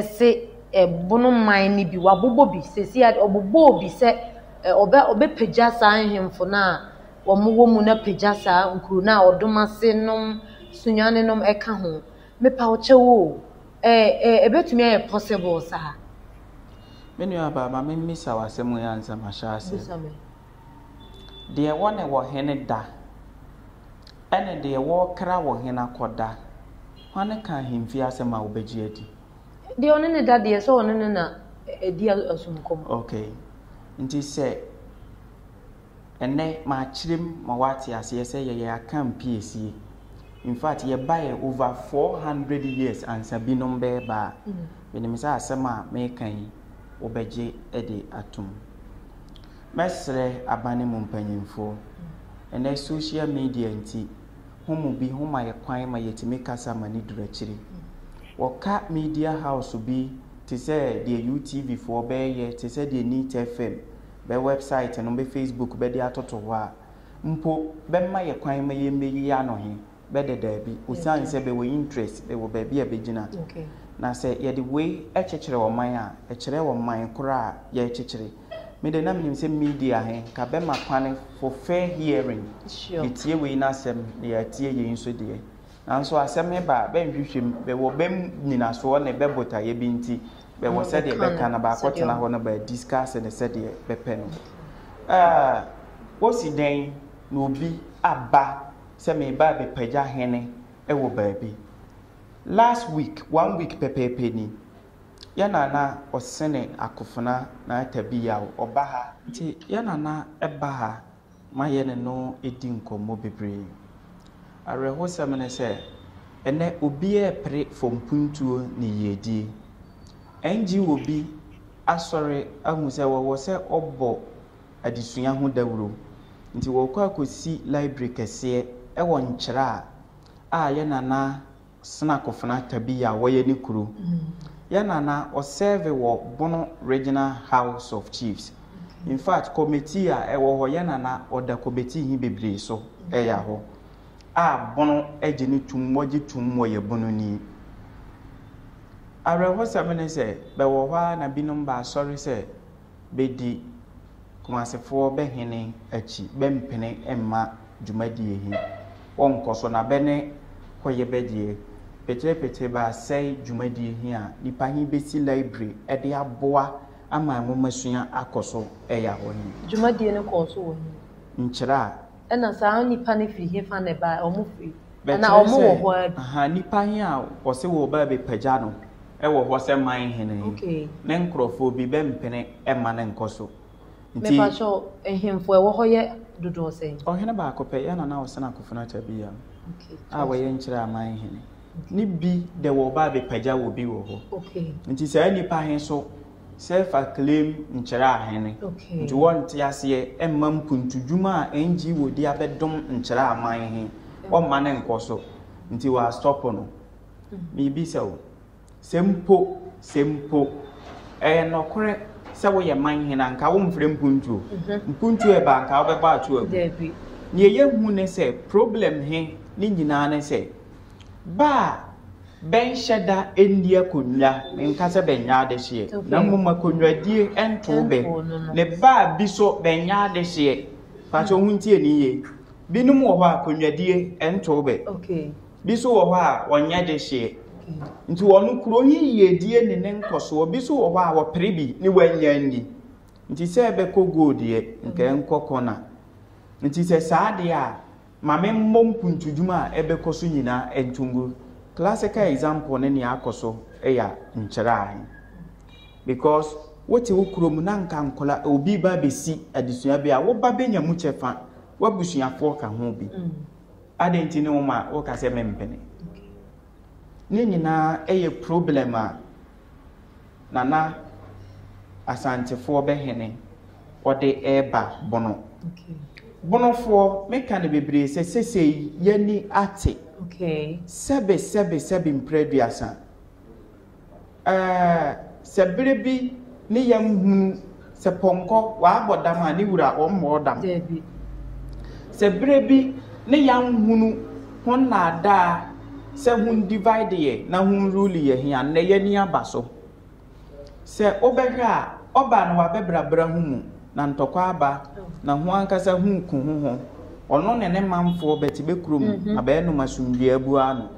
se eh, Bono man no bi, wabobɔ bi, seesei ara ɔbobɔɔ bi sɛ eh, ɔbɛ, ɔbɛpagya saa nhemfo no a wɔwɔ mu no apagya saa nkuro no a Ɔdomase nom, Sunyani nom ɛka ho. Mepa wo kyɛw o, Ɛ ɛ ɛbɛtumi ayɛ possible saa? Me nuabaa, ma memmisa wo asɛm wei ansa mahyɛ aseɛ. Bisa me. Deɛ wɔne wɔ hene da, ɛne deɛ wɔrekra wɔ hene akɔda, hwane ka ahemfie asɛm a wobɛgye adi? Deɛ ɔne ne da deɛ, sɛ ɔne no na ɛdi asomkɔm. Okay. Nti sɛ. Ɛnnɛ makyerɛ mu ma woate aseɛ sɛ yɛyɛ Akan piesie. In fact yɛbaeɛ over 400 years ansa binom bɛɛba a, menim sɛ asɛm a meka yi wobɛgye de atom. Mɛsrɛ aban mu mpanyimfoɔ, ɛnnɛ social media nti, ho mu bi ho ma yɛ kwan ma yɛtumi kasa ma no duru akyiri. Wɔka media house bi te sɛ deɛ UTV foɔ bɛɛyɛ, te sɛ deɛ Neat FM bɛ website no, bɛ Facebook bɛde atoto hɔ a, mpo bɛma yɛ kwan ma yɛmmɛyi ano he, bɛdɛ daabi, osiane sɛ bɛwɔ interest, bɛwɔ baabi a bɛgyina. Na sɛ yɛde wei kyekyere ɔman a, ɛkyerɛ ɔman korɔ a yɛrekyekyere. Me de na menim sɛ media he, nka bɛma kwane for fair hearing, yɛtie wei n'asɛm na yɛatie yei nso deɛ. Nanso asɛm he ba a, bɛnhwehwɛ mu, bɛwɔ bɛ nyinasoɔ ne bɛ botaeɛ bi nti, bɛwɔ sɛdeɛ bɛka na baakɔtena hɔ na bɛadiscuss no sɛdeɛ bɛpɛ no. Ɛɛ, wosi dɛn na obi aba sɛ mereba abɛpagya hene wɔ baabi? Last week, one week pɛpɛɛpɛ ni, yɛ nana ɔsene akofena na atabi yaw, ɔba ha. Nti yɛ nana ba ha ma yɛne no di nkɔmmɔ bebree. Awerɛhosɛm ne sɛ, ɛnnɛ obiara repere fam mpuntuo ne yiedie. NGO bi asɔre ahu sɛ wɔwɔ sɛ wɔbɔ adesua ho dawuro, nti wɔrekɔ akɔsi library kɛseɛ wɔ Nkyerɛ a yɛ nana Sena Kofena Tabi a wɔyɛ ne kuro. Yɛ nana ɔsɛɛve wɔ Bono Regional House of Chiefs. In fact, committee a ɛwɔ hɔ yɛ nana ɔda committee he bebree so ɛya hɔ a Bono gye no tum, wɔgye tum wɔyɛ Bononi. Awerɛhosɛm ne sɛ bɛwɔ hɔ ara na binom ba asɔre sɛ bɛdi Kumasefoɔ bɛ hene akyi, bɛmpene mma dwumadie he wɔnkɔ so na bɛ ne kɔyɛ bɛ deɛ peterepete bɛasɛe dwumadie he a nipa he bɛsi library de aboa ama nwomasua akɔ so ya hɔ he. Dwumadie no kɔɔ so wɔ he? Nkyerɛ a. Ɛna saa nipa no firi hefa na ɛbaeɛ? Ɔmo firi, anaa Bɛkyerɛ ɔmo wɔ sɛ, hɔ ara bi? ahaa, nipa he a ɔse wɔɔba abɛpagya no wɔ hɔ sɛ man hene he, Okay. ne nkorɔfoɔ bi bɛmpene mma no nkɔ so. Nti. Mepakyɛw, nhemfo a ɛwɔ hɔ yɛ dodoɔ sɛn? Ɔhene baako pɛ, yɛ Nana Ɔsena Akofena Kyabiyam Okay, a wɔyɛ Nkyerɛ Aman hene. Ne bi dɛ wɔba abɛpagya wɔ bi wɔ hɔ. Okay. Nti saa nnipa he so self acclaim Nkyerɛ Ahene. Okay. Nti wɔnte aseɛ mma mpuntudwuma a NGO de abɛdom Nkyerɛ Aman he, wɔmma no nkɔ so. Nti wɔastɔpo no. Meebisa wo. Sɛ mpo, sɛ mpo, ɛyɛ nɔkorɛ sɛ woyɛ man hene a, nka womfrɛ mpuntuo. Mpuntuo ɛba a, nka wobɛbɔ ato agu. Dabi. Neɛ yɛhu ne sɛ, problem he ne nyinaa ne sɛ, ba a bɛnhyɛ da nni akonnwa, menka sɛ bɛnyɛ adehyeɛ, na mmom akonnwadie ntoo bɛ, ne ba a bi so bɛnyɛ adehyeɛ, pakyɛ ho ntie ne yie, binom wɔ hɔ a akonnwadie ntoo bɛ. Okay. Bi nso wɔ hɔ a, wɔnyɛ dehyeɛ. Nti wɔn kuro yi yiedie ne ne nkɔsoɔ. Bi nso wɔ hɔ a, wɔpere bi ne wɔannya anni. Nti sɛ ɛbɛkɔ goal deɛ, nka ɛnkɔ kɔna. Nti sɛ saa deɛ a, ma memmɔ mpuntudwuma a ɛbɛkɔ so nyinaa nto ngu. Classical example ne nea akɔ so yɛ nkyerɛ ahe. Because wote wo kurom na nka nkɔla obi ba bɛsi adesua bi a, wo ba bɛnya mu kyɛfa, w'abusuafoɔ ka ho bi. Adɛn nti ne woma woka sɛ mempene? Ne nyinaa yɛ problem a Nana Asantefoɔ bɛhene ɔde reba Bono. Bonofoɔ, meka no bebree sɛ sesei yɛani ate. Sɛbe sɛbe sɛbe mprɛ aduasa. Ɛɛ, sɛ bere bi ne yɛnhunu sɛ pɔnkɔ wabɔ dam a, ne wura ɔmmɔɔ dam. Dabi. Sɛ bere bi ne yɛanhunu ho nnaadaa sɛ ho divide yɛ na ho rule yɛ he a, nnɛ yɛani aba so. Sɛ wobɛhwɛ a, ɔba no wabɛbrabra ho mu, na ntɔkwa aba, na ho ankasa ho ku ho ho. Ɔno ne ne manfoɔ bɛte bɛ kurom na bɛɛnom asomdwie abua ano.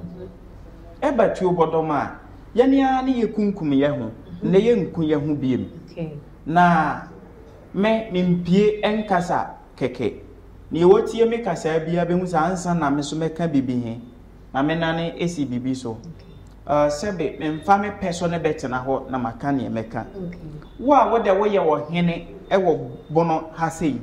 Ɛba tuo bɔdɔm a, yɛne ara ne yɛkunkum yɛ ho, nnɛ yɛnku yɛ ho biem. Na me, mempie nkasa kɛkɛ. Neɛ ɔtie me kasaa biara bɛhu sɛ ansa na me so mɛka bibi he, na me nane si bibi so. Uh, sɛbe, memfa me pɛ so ne bɛtena hɔ na maka neɛ mɛka. Wo a wodɛ woyɛ ɔhene wɔ bono ha sei,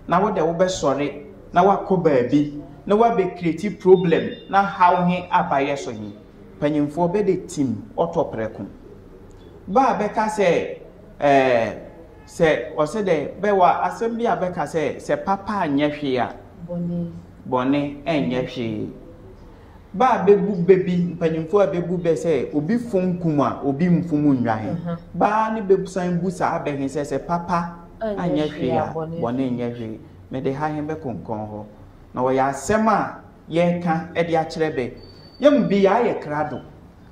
na wo dɛ wobɛsɔre na woakɔ baabi na woabɛ create problem na haw he aba yɛ so he, panyimfoɔ bɛde tim ɔtɔ prɛko. Bɛ a bɛka sɛ ɛɛ sɛ ɔsɛ dɛ bɛwɔ asɛm bi a bɛka sɛ sɛ papa anyɛ hwee a bɔne ɛnyɛ hwee. Bɛ a bɛbu bɛ bi, mpanyimfoɔ a bɛbu bɛ sɛ obi fom kum a obi mfom nnwa he, bɛ ara ne bɛsan bu saa bɛ he sɛ sɛ papa anyɛ hwee a bɔne nyɛ hwee. Mede ha he bɛkonkɔn hɔ. Na ɔyɛ asɛm a yɛreka de akyerɛ bɛ. Yɛ mu bi yɛayɛ krado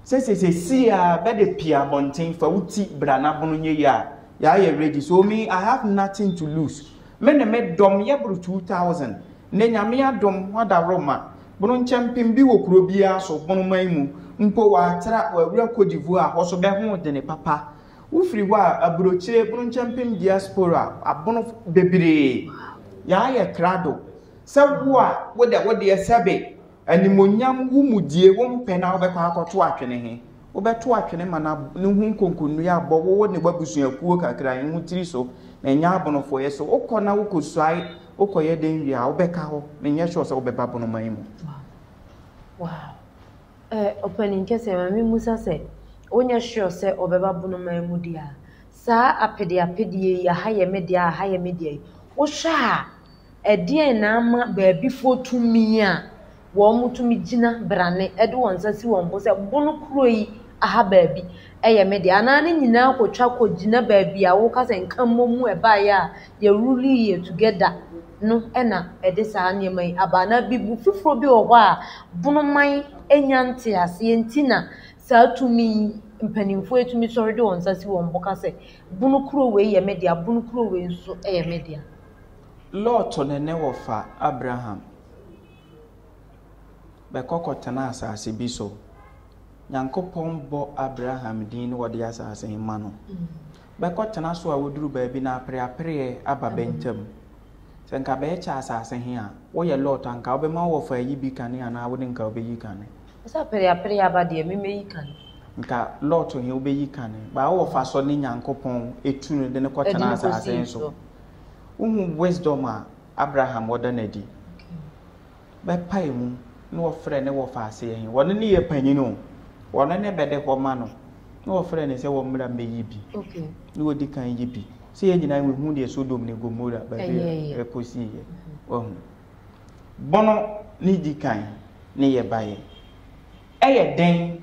sɛ sɛ seesei a bɛde pie abɔnten fa wo ti bra n'abono nyɛ yie a, yɛayɛ ready. So me, I have nothing to lose. Me ne me dɔm yɛboro 2000. Nnɛ Nyame adom, wɔadaworo Bono nkyɛmpem bi wɔ kuro biara so, Bonoman mu mpo wɔatra, wɔawura Cote d'Ivoire hɔ so bɛho dene papa. Wofiri hɔ a, aburokyire, Bono nkyɛmpem diaspora, abono bebree, yɛayɛ krado sɛ wo a wodɛ wodeɛ sɛbe animonyam wo mudie wompɛ na wobɛkɔ akɔto atwene he, wobɛto atwene ma no ne ho nkonkonnua abɔ wo ne w'abusuakuo kakra he ho tiri so, na ɛnyɛ abonofoɔ yɛ so. Wokɔ na wokɔsuae Wokɔyɛ dɛn wie a, wobɛka hɔ. Menyɛ sure sɛ wobɛba Bonoman yi mu. Wow. Wow. Eh, ɔpanin kɛseɛ, ma memmusa sɛ, wonyɛ sure sɛ ɔbɛba Bonoman mu deɛ a, saa apedeapedeɛ yi, aha yɛ me dea, aha yɛ me dea yi, wohwɛ a, ɛdeɛn na ama baabifoɔ tumi a wɔtumi gyina brane de wɔn nsa si wɔn bo sɛ bono kuro yi aha baabi yɛ me dea anaa ne nyinaa kɔtwa kɔgyina baabi a woka sɛ nka mmom ɛbaeɛ a yɛ rule yɛ together no na ɛde saa nneɛma yi aba anaa biribi foforɔ bi wɔ hɔ a bonoman nya nteaseɛ nti na saa tumi yi mpanimfoɔ yi tumi sɔre de wɔn nsa si wɔn bo ka sɛ bono kuro wei yɛ me dea, bono kuro wei nso yɛ me dea. Lot ne ne wɔfa Abraham bɛkɔ kɔtena asase bi so. Nyankopɔn bɔ Abraham din na ɔde asase he ma no. Bɛkɔtena so a woduru baabi no apereapereɛ aba bɛ ntam. Sɛ nka bɛɛkyɛ asase he a, woyɛ Lot a, nka wobɛma wo wɔfa ayi bi kane anaa wode nka wobɛyi kane? Sɛ apereapereɛ aba deɛ, me mɛyi kane. Nka Lot he wobɛyi kane. But wo wɔfa sɔ ne Nyankopɔn tu no de no kɔtena asase he so. Wohu wisdom a Abraham ɔda no adi. Bɛpae mu na wɔfrɛ ne wɔfa aseɛ he, wɔne no yɛ panyin o, wɔne ne bɛde hɔ ma no, na wɔfrɛ no sɛ wɔmmra mmɛyi bi. Na wɔdi kan yi bi. Sɛ yɛn nyinaa wehu deɛ Sodom ne Gomora baabi a ɛkɔsiiɛ. Wahu. Bono ne di kan ne yɛ baeɛ. Ɛyɛ den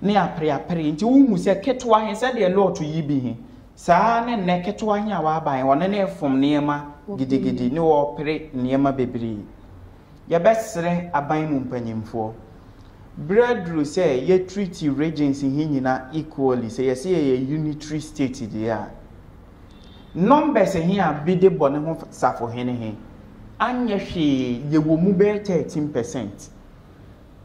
ne apereapereɛ. Nti wohu sɛ ketewa he, sɛdeɛ Lot yi bi he, saa ara ne nnɛ ketewa he a waaba he, ɔne no refom nneɛma gidigidi ne ɔɔpere nneɛma bebree. Yɛbɛsrɛ aban mu mpanyimfoɔ, berɛ aduru sɛ yɛ treat regions he nyina equally, sɛ yɛse yɛyɛ unitary state deɛ a, numbers he a bi de bɔ ne ho safohene he, anyɛ hwee yɛwɔ mu bɛyɛ 13 percent.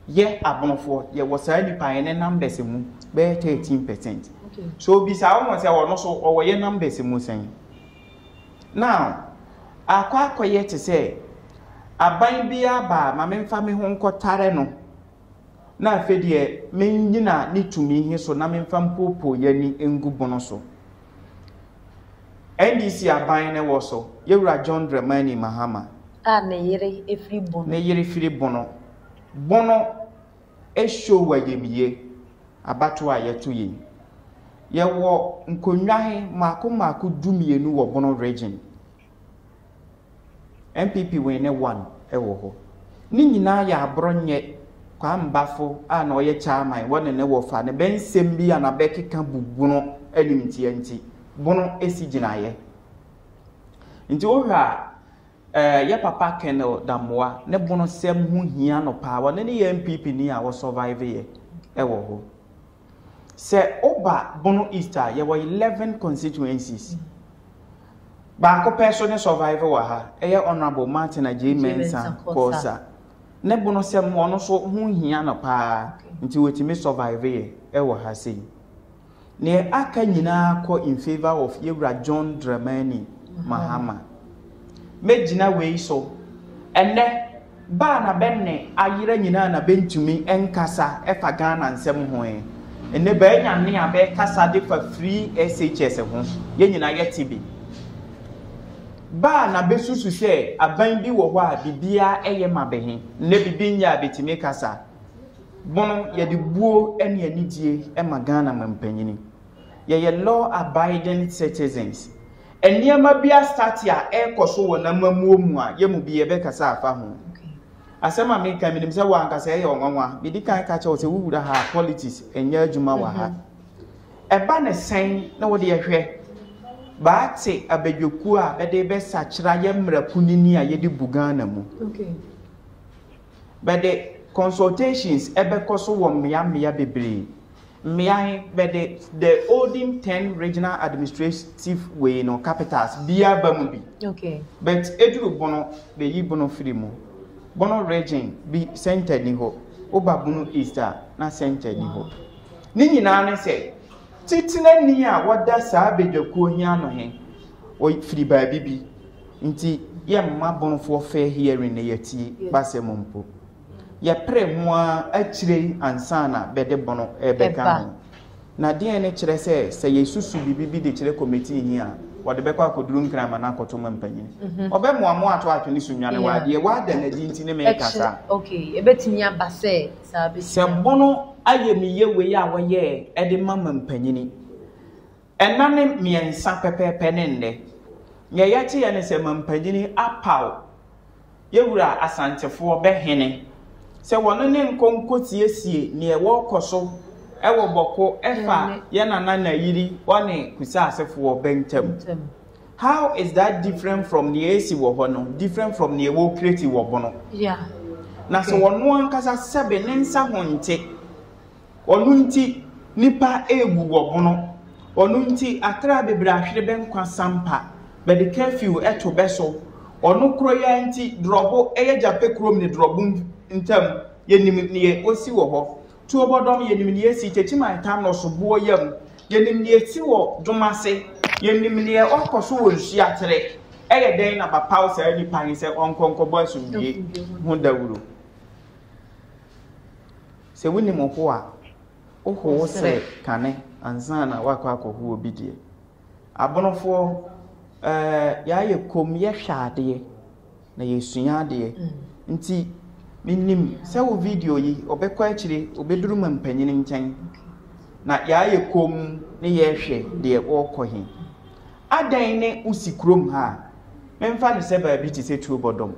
Yɛ abonofoɔ yɛwɔ saa nipa yɛ ne numbers mu bɛyɛ 13%. So bisa wɔn sɛ ɔno so ɔwɔ yɛ numbers mu sɛn. Now akɔ akɔyɛ te sɛ aban bi aba a ma memfa me ho nkɔtare no na afei deɛ mennyina ne tumi he so na memfa mpoopoo yɛni ngu bono so. NDC aban no wɔ so, Yɛwura John Dramani Mahama. A ne yere firi Bono. Ne yere firi Bono. Bono show ayamye abatoɔ a yɛto yei. Yɛwɔ nkonnwa he mmaako mmaako 12 wɔ Bono region. NPP win ne one wɔ hɔ. Ne nyinaa yɛ aborɔ nyɛ Kwame Bafo a na ɔyɛ chairman wɔ ne ne wɔfa ne bɛ nsɛm bi a na bɛkeka bu Bono animtia nti Bono si gyinaeɛ. Nti wohwɛ a eh, yɛ papa Colonel Damoah ne Bono sɛm ho hia no paa. Wɔne ne yɛ NPP ni a wɔ survive yɛ wɔ hɔ. Sɛ woba Bono East a, yɛwɔ 11 constituencies. Baako pɛ so ne survive wɔ ha, ɛyɛ Honourable Martin Adjei Mensah Korsah. Ne Bono sɛm ɔno nso ho hia no paa, nti wɔtumi survive yɛ ɛwɔ ha sei. Neɛ aka nyinaa kɔ in favour of Yɛwura John Dramani Mahama. Mɛgyina wei so ɛnnɛ, ba a na bɛ nne ayera nyinaa na bɛntumi nkasa ɛfa Ghana nsɛm ho ɛ. Nnɛ bɛanya nne a bɛkasa de fa free SHS ho, yɛn nyinaa yɛte bi. Bɛ a na besusu sɛ aban bi wɔ hɔ a biribiara yɛ ma bɛ he, nnɛ bibi nyɛ a betumi kasa. Bono, yɛde buo ne anigyie ma Ghana mampanyini. Yɛyɛ law abiding citizens. Nneɛma bi astate a ɛrekɔ so wɔ n'amammuo mu a, yɛn mu bi yɛbɛkasa afa ho. Asɛm a meka menim sɛ wo ankasa ɛyɛ ɔnwanwa. Medi kan ka kyerɛ wo sɛ wowura ha a politics nyɛ adwuma wɔ ha. Ɛba ne sɛn na wode hwɛ baate abadwakuo a bɛde bɛsakyera yɛ mmara kunini a yɛde bu Ghana mu. Bɛde consultations ɛbɛkɔ so wɔ mmea mmea bebree. Mmea he bɛde the olden 10 regional administrative wei no capitals biara ba mu bi. Okay. But eduru Bono, bɛyi Bono firi mu. Bono region bi center ni hɔ. Woba Bono East a, na center ni hɔ. Ne nyinaa ne sɛ, titenani a wɔda saa badwakuo he ano he, ɔfiri baabi bi. Nti yɛmma Bonofoɔ fair hearing na yɛatie b'asɛm mpo. Yɛpere ho ara akyire yi ansa na bɛde bono rebɛka ho. Na deɛn ne kyerɛ sɛ sɛ yɛsusu biribi bi de kyerɛ kɔmitii he a, wɔde bɛkɔ akɔduru Nkran ma no akɔto ma mpanyini? Ɔbɛmoamoa ato atwene so nnwane wɔ adeɛ wada no adi nti ne meka saa. Ɛbɛtumi aba sɛ saa bɛtumi Sɛ bono ayamyɛ wei a wɔyɛɛ de ma ma mpanyini, ɛna ne mmiɛnsa pɛpɛɛpɛ ne nnɛ. Nea yɛteɛ ne sɛ mampanyini apaw yɛwura Asantefoɔ bɛ hene sɛ wɔne ne nkɔ nkɔsiesie neɛ wɔrekɔ so wɔ Bɔko ɛfa yɛ Nana Nayiri ɔne Kusasefoɔ bɛ ntam. How is that different from neɛ ɛsi wɔ hɔ no, different from neɛ wɔrekreti wɔ Bono? Na sɛ ɔno ankasa sɛbe ne nsa ho nte, Ɔno nti nnipa rewu wɔ bono. Ɔno nti akra bebree ahwere bɛ nkwa sampa. Bɛde curfew to bɛ so. Ɔno korɔ yi ara nti drɔbo yɛ Gyapɛ kurom ne drɔbo ntam. Yɛnim neɛ ɔsi wɔ hɔ. Tuobɔdɔm yɛnim neɛ ɛsi Techiman Tamnos boɔ yam. Yɛnim neɛ ɛsi wɔ Domase. Yɛnim neɛ ɔkɔ so wɔ Nsuatere. Ɛyɛ dɛn na bɛapaw saa nipa he sɛ ɔnkɔ nkɔbɔ asomdwie ho dawuro? Sɛ wonim ho a, woho wo srɛ kane ansa na woakɔ akɔho obi deɛ. Abonofoɔ, ɛɛ yɛayɛ komm yɛhwɛ adeɛ na yɛsua adeɛ. Nti menim sɛ wo video yi ɔbɛkɔ akyire, ɔbɛduru ma mpanyini nkyɛn. Na yɛayɛ komm ne yɛhwɛ deɛ ɔrekɔ he. Adɛn ne wosi kurom ha a, memfa no sɛ baabi te sɛ Tuobɔdɔm.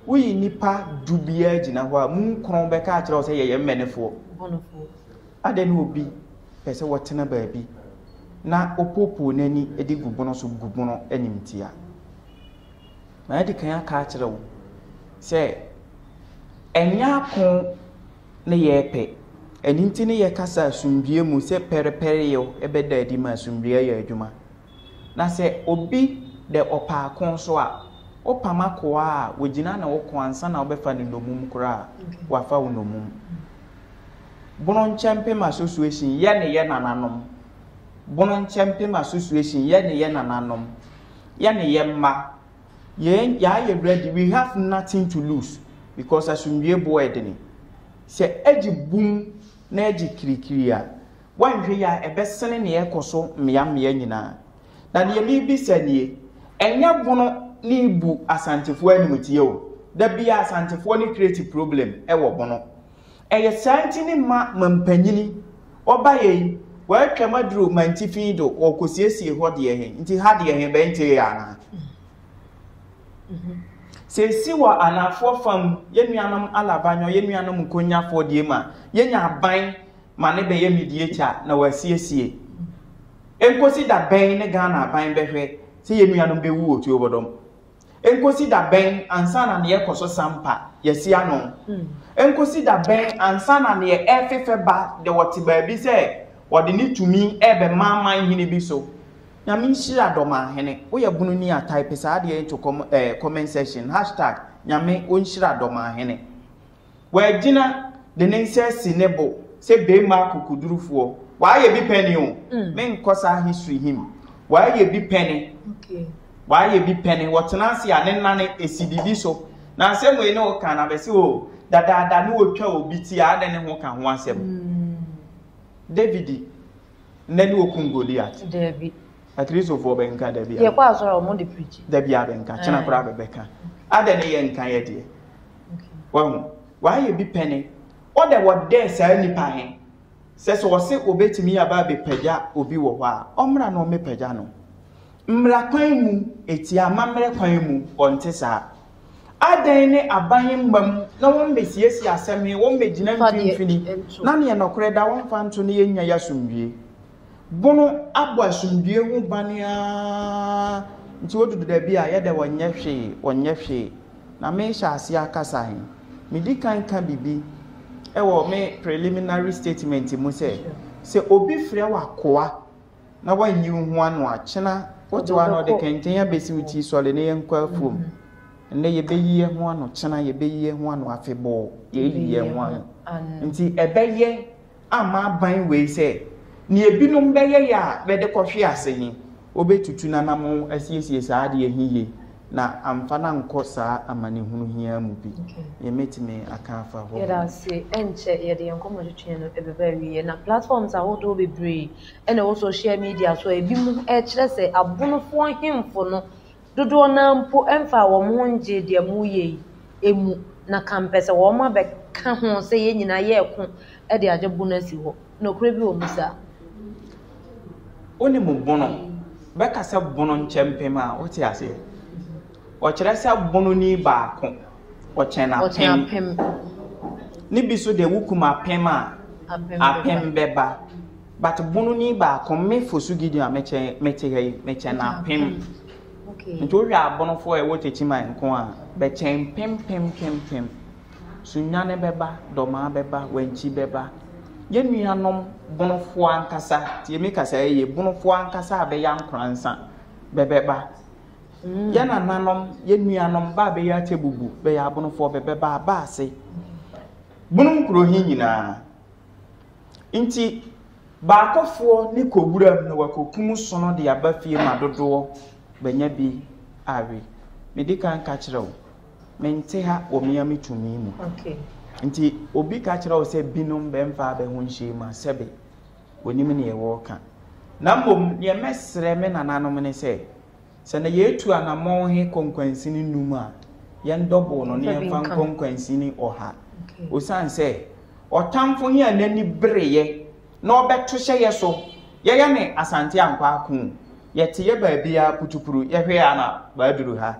Woyi nnipa du biara gyina hɔ a, mu nkron bɛka akyerɛ wo sɛ yɛyɛ mmɛnefoɔ. Adɛn ne obi pɛ sɛ wɔtena baabi na ɔpoopoo n'ani de gu bono so gu bono animtia? Madi kan aka akyerɛ wo sɛ ɛnyɛ ako ne yɛrepɛ. Ɛno nti ne yɛkasa asomdwoeɛ mu sɛ pɛrepɛreyɛ bɛda adi ma asomdwoeɛ ayɛ adwuma. Na sɛ obi dɛ ɔpɛ ako nso a, wopam akoa a, wogyina ne wo ko ansa na wobɛfa no nnommum koraa a, wafa wo nnommum. Bono Nkyɛmpem Association yɛ ne yɛ nananom. Bono Nkyɛmpem Association yɛ ne yɛ nananom. Yɛ ne yɛ mma. Yɛn yɛayɛ ready, we have nothing to lose because asomdwie boɔ ɛdene. Sɛ agye bum na agye kirikiri a, Woanhwɛ yie a, ɛbɛsene nea ɛrekɔ so mmeammea nyinaa. Na deɛ merebisa nie, ɛnyɛ Bono ne rebu Asantefoɔ animtia o, da biara Asantefoɔ ne create problem wɔ Bono. Ɛyɛ saa nti ne mma mampanyini, wɔbaeɛ yi, wɔatwam aduru mantifi do, wɔrekɔsiesie hɔ deɛ he, nti ha deɛ he bɛntee anaa? Sɛ ɛsi wɔ anaafoɔ fam, yɛn nuanom Alavanyo, yɛn nuanom Nkonyafoɔ deɛ mu a, yɛnya aban ma ne bɛyɛ mediator na wasiesie. Enkosi da bɛn ne Ghana aban bɛhwɛ sɛ yɛn nuanom bɛwu wɔ tuobɔdɔm? Enkosi da bɛn ansa na neɛ ɛkɔ so sampa yɛasi ano? Enkosi da bɛn ansa na neɛ ɛrefefɛ ba de ɔte baabi sɛ ɔde ne tumi rebɛma aman hene bi so? Nyame nhyira Dɔmahene. Woyɛ bononi a type saa adeɛ yi to kɔm eh, comment section hashtag Nyame ɔnhyira Dɔmahene. Wagyina de ne nsa asi ne bo sɛ beema akokodurufoɔ. Wayɛ bi pɛni o. Mm. Menkɔ saa history him. Wayɛ bi pɛni. Okay. Wayɛ bi pɛni. Wɔtena ase a ne nane esi biribi so. Na asɛm wei ne woka na bɛse o dadaada ne wɔtwa obi ti a adɛn ne ho ka ho asɛm. Mm. David nnɛ ne wɔkum Goliath. Dabi. Akristofoɔ bɛnka da biara. Yɛkɔ asɔre a wɔn de preach. Da biara bɛnka, kyena koraa bɛbɛka. Adɛn ne yɛnka yɛ deɛ? Wahu? Wayɛ bi pɛne. Ɔdɛ wɔdɛ saa nipa he. Sɛ sɛ ɔse obetumi aba abɛpagya obi wɔ hɔ a, ɔmmra na ɔmmɛpagya no. Mmara kwan mu, etia amammerɛ kwan mu, ɔnte saa. Adɛn ne aban mma mu na wɔmmɛsiesie asɛm he, wɔmmɛgyina mfimfini, na neɛ nɔkorɛ da wɔmfa nto na yɛnnya y'asomdwie? Bono abɔ asomdwie ho ban ara nti odudu da bi a yɛdɛ wɔnyɛ hwee, wɔnyɛ hwee. Na mehyɛ aseɛ akasa he, medi kan ka bibi wɔ me preliminary statement mu sɛ, sɛ obi frɛ wo akoa na woanyi wo ho ano a, kyena wote hɔ a na ɔde kɛntɛn abɛsi wo ti, sɔre na yɛnkɔ afuom. Nnɛ yɛbɛyi yɛ ho ano, kyena yɛbɛyi yɛ ho ano, afebɔɔ yɛyi yɛ ho ano. Nti ɛbɛyɛ amma aban wei sɛ, nea ebinom bɛyɛeɛ a bɛde kɔhwe ase he, wobetutu n'anamɔn asiesie saa adeɛ he yie na amfa no ankɔ saa amanehunu he ara mu bi. Nea mɛtumi aka afa hɔ ho. Yɛda ase. Ɛnkyɛ yɛde yɛn nkɔmmɔtwetwe no bɛba awieɛ. Na platforms ahodoɔ bebree na ɛwɔ social media so a ebinom rekyerɛ sɛ abonofoɔ nhemfo no Dodoɔ no ara mpo mfaa wɔn ho ngyee deɛ moreyɛ yi mu, na kampɛ sɛ wɔn abɛka ho sɛ yɛn nyinaa yɛreko de agye bono asi hɔ. Nokorɛ bi wɔ mu saa? Wonim bono? Bɛka sɛ bono nkyɛmpem a, wote aseɛ? Ɔkyerɛ sɛ bononi baako, ɔkyɛn apem. Ne bi so deɛ wokum apem a, apem bɛba. But bononi baako, me Fosu Gideon a mekyɛn mete ha yi, mekyɛn apem. Nti wohwɛ abonofoɔ a ɛwɔ Techiman nko a, bɛkyɛn mpem pem pem pem. Sunyani bɛba, Dɔmaa bɛba, Wankyi bɛba. Yɛn nuanom bonofoɔ ankasa, tie me kasa yie, bonofoɔ ankasa a bɛyɛ ankoransa bɛbɛba. Mm. Yɛn nananom, yɛn nuanom ba a bɛyɛ akyɛbubu, bɛyɛ abonofoɔ bɛbɛba aba ase. Bono nkuro he nyinaa. Nti baakofoɔ ne kɔ wuram na wakokum sono de aba fie ma dodoɔ bɛnya bi awe. Medi kan ka kyerɛ wo, mente ha wɔ me ara me tumi mu. Nti obi ka kyerɛ wo sɛ binom bɛmfa abɛ ho nhyɛ mu a, sɛbe wɔnim neɛ wɔreka. Na mmom neɛ mɛsrɛ me nananom ne sɛ, Sɛ na yeetu anamɔn he kɔ nkwansini num a, yɛndɔbol no na yɛmfa nkɔ nkwansini ɔha. Osiane sɛ ɔtamfo he a n'ani bereeɛ na ɔbɛto hyɛ yɛ so, yɛyɛ ne Asante ankɔ ako o, yɛte yɛ baabiaa putupuru, yɛhwɛ a na baaduru ha.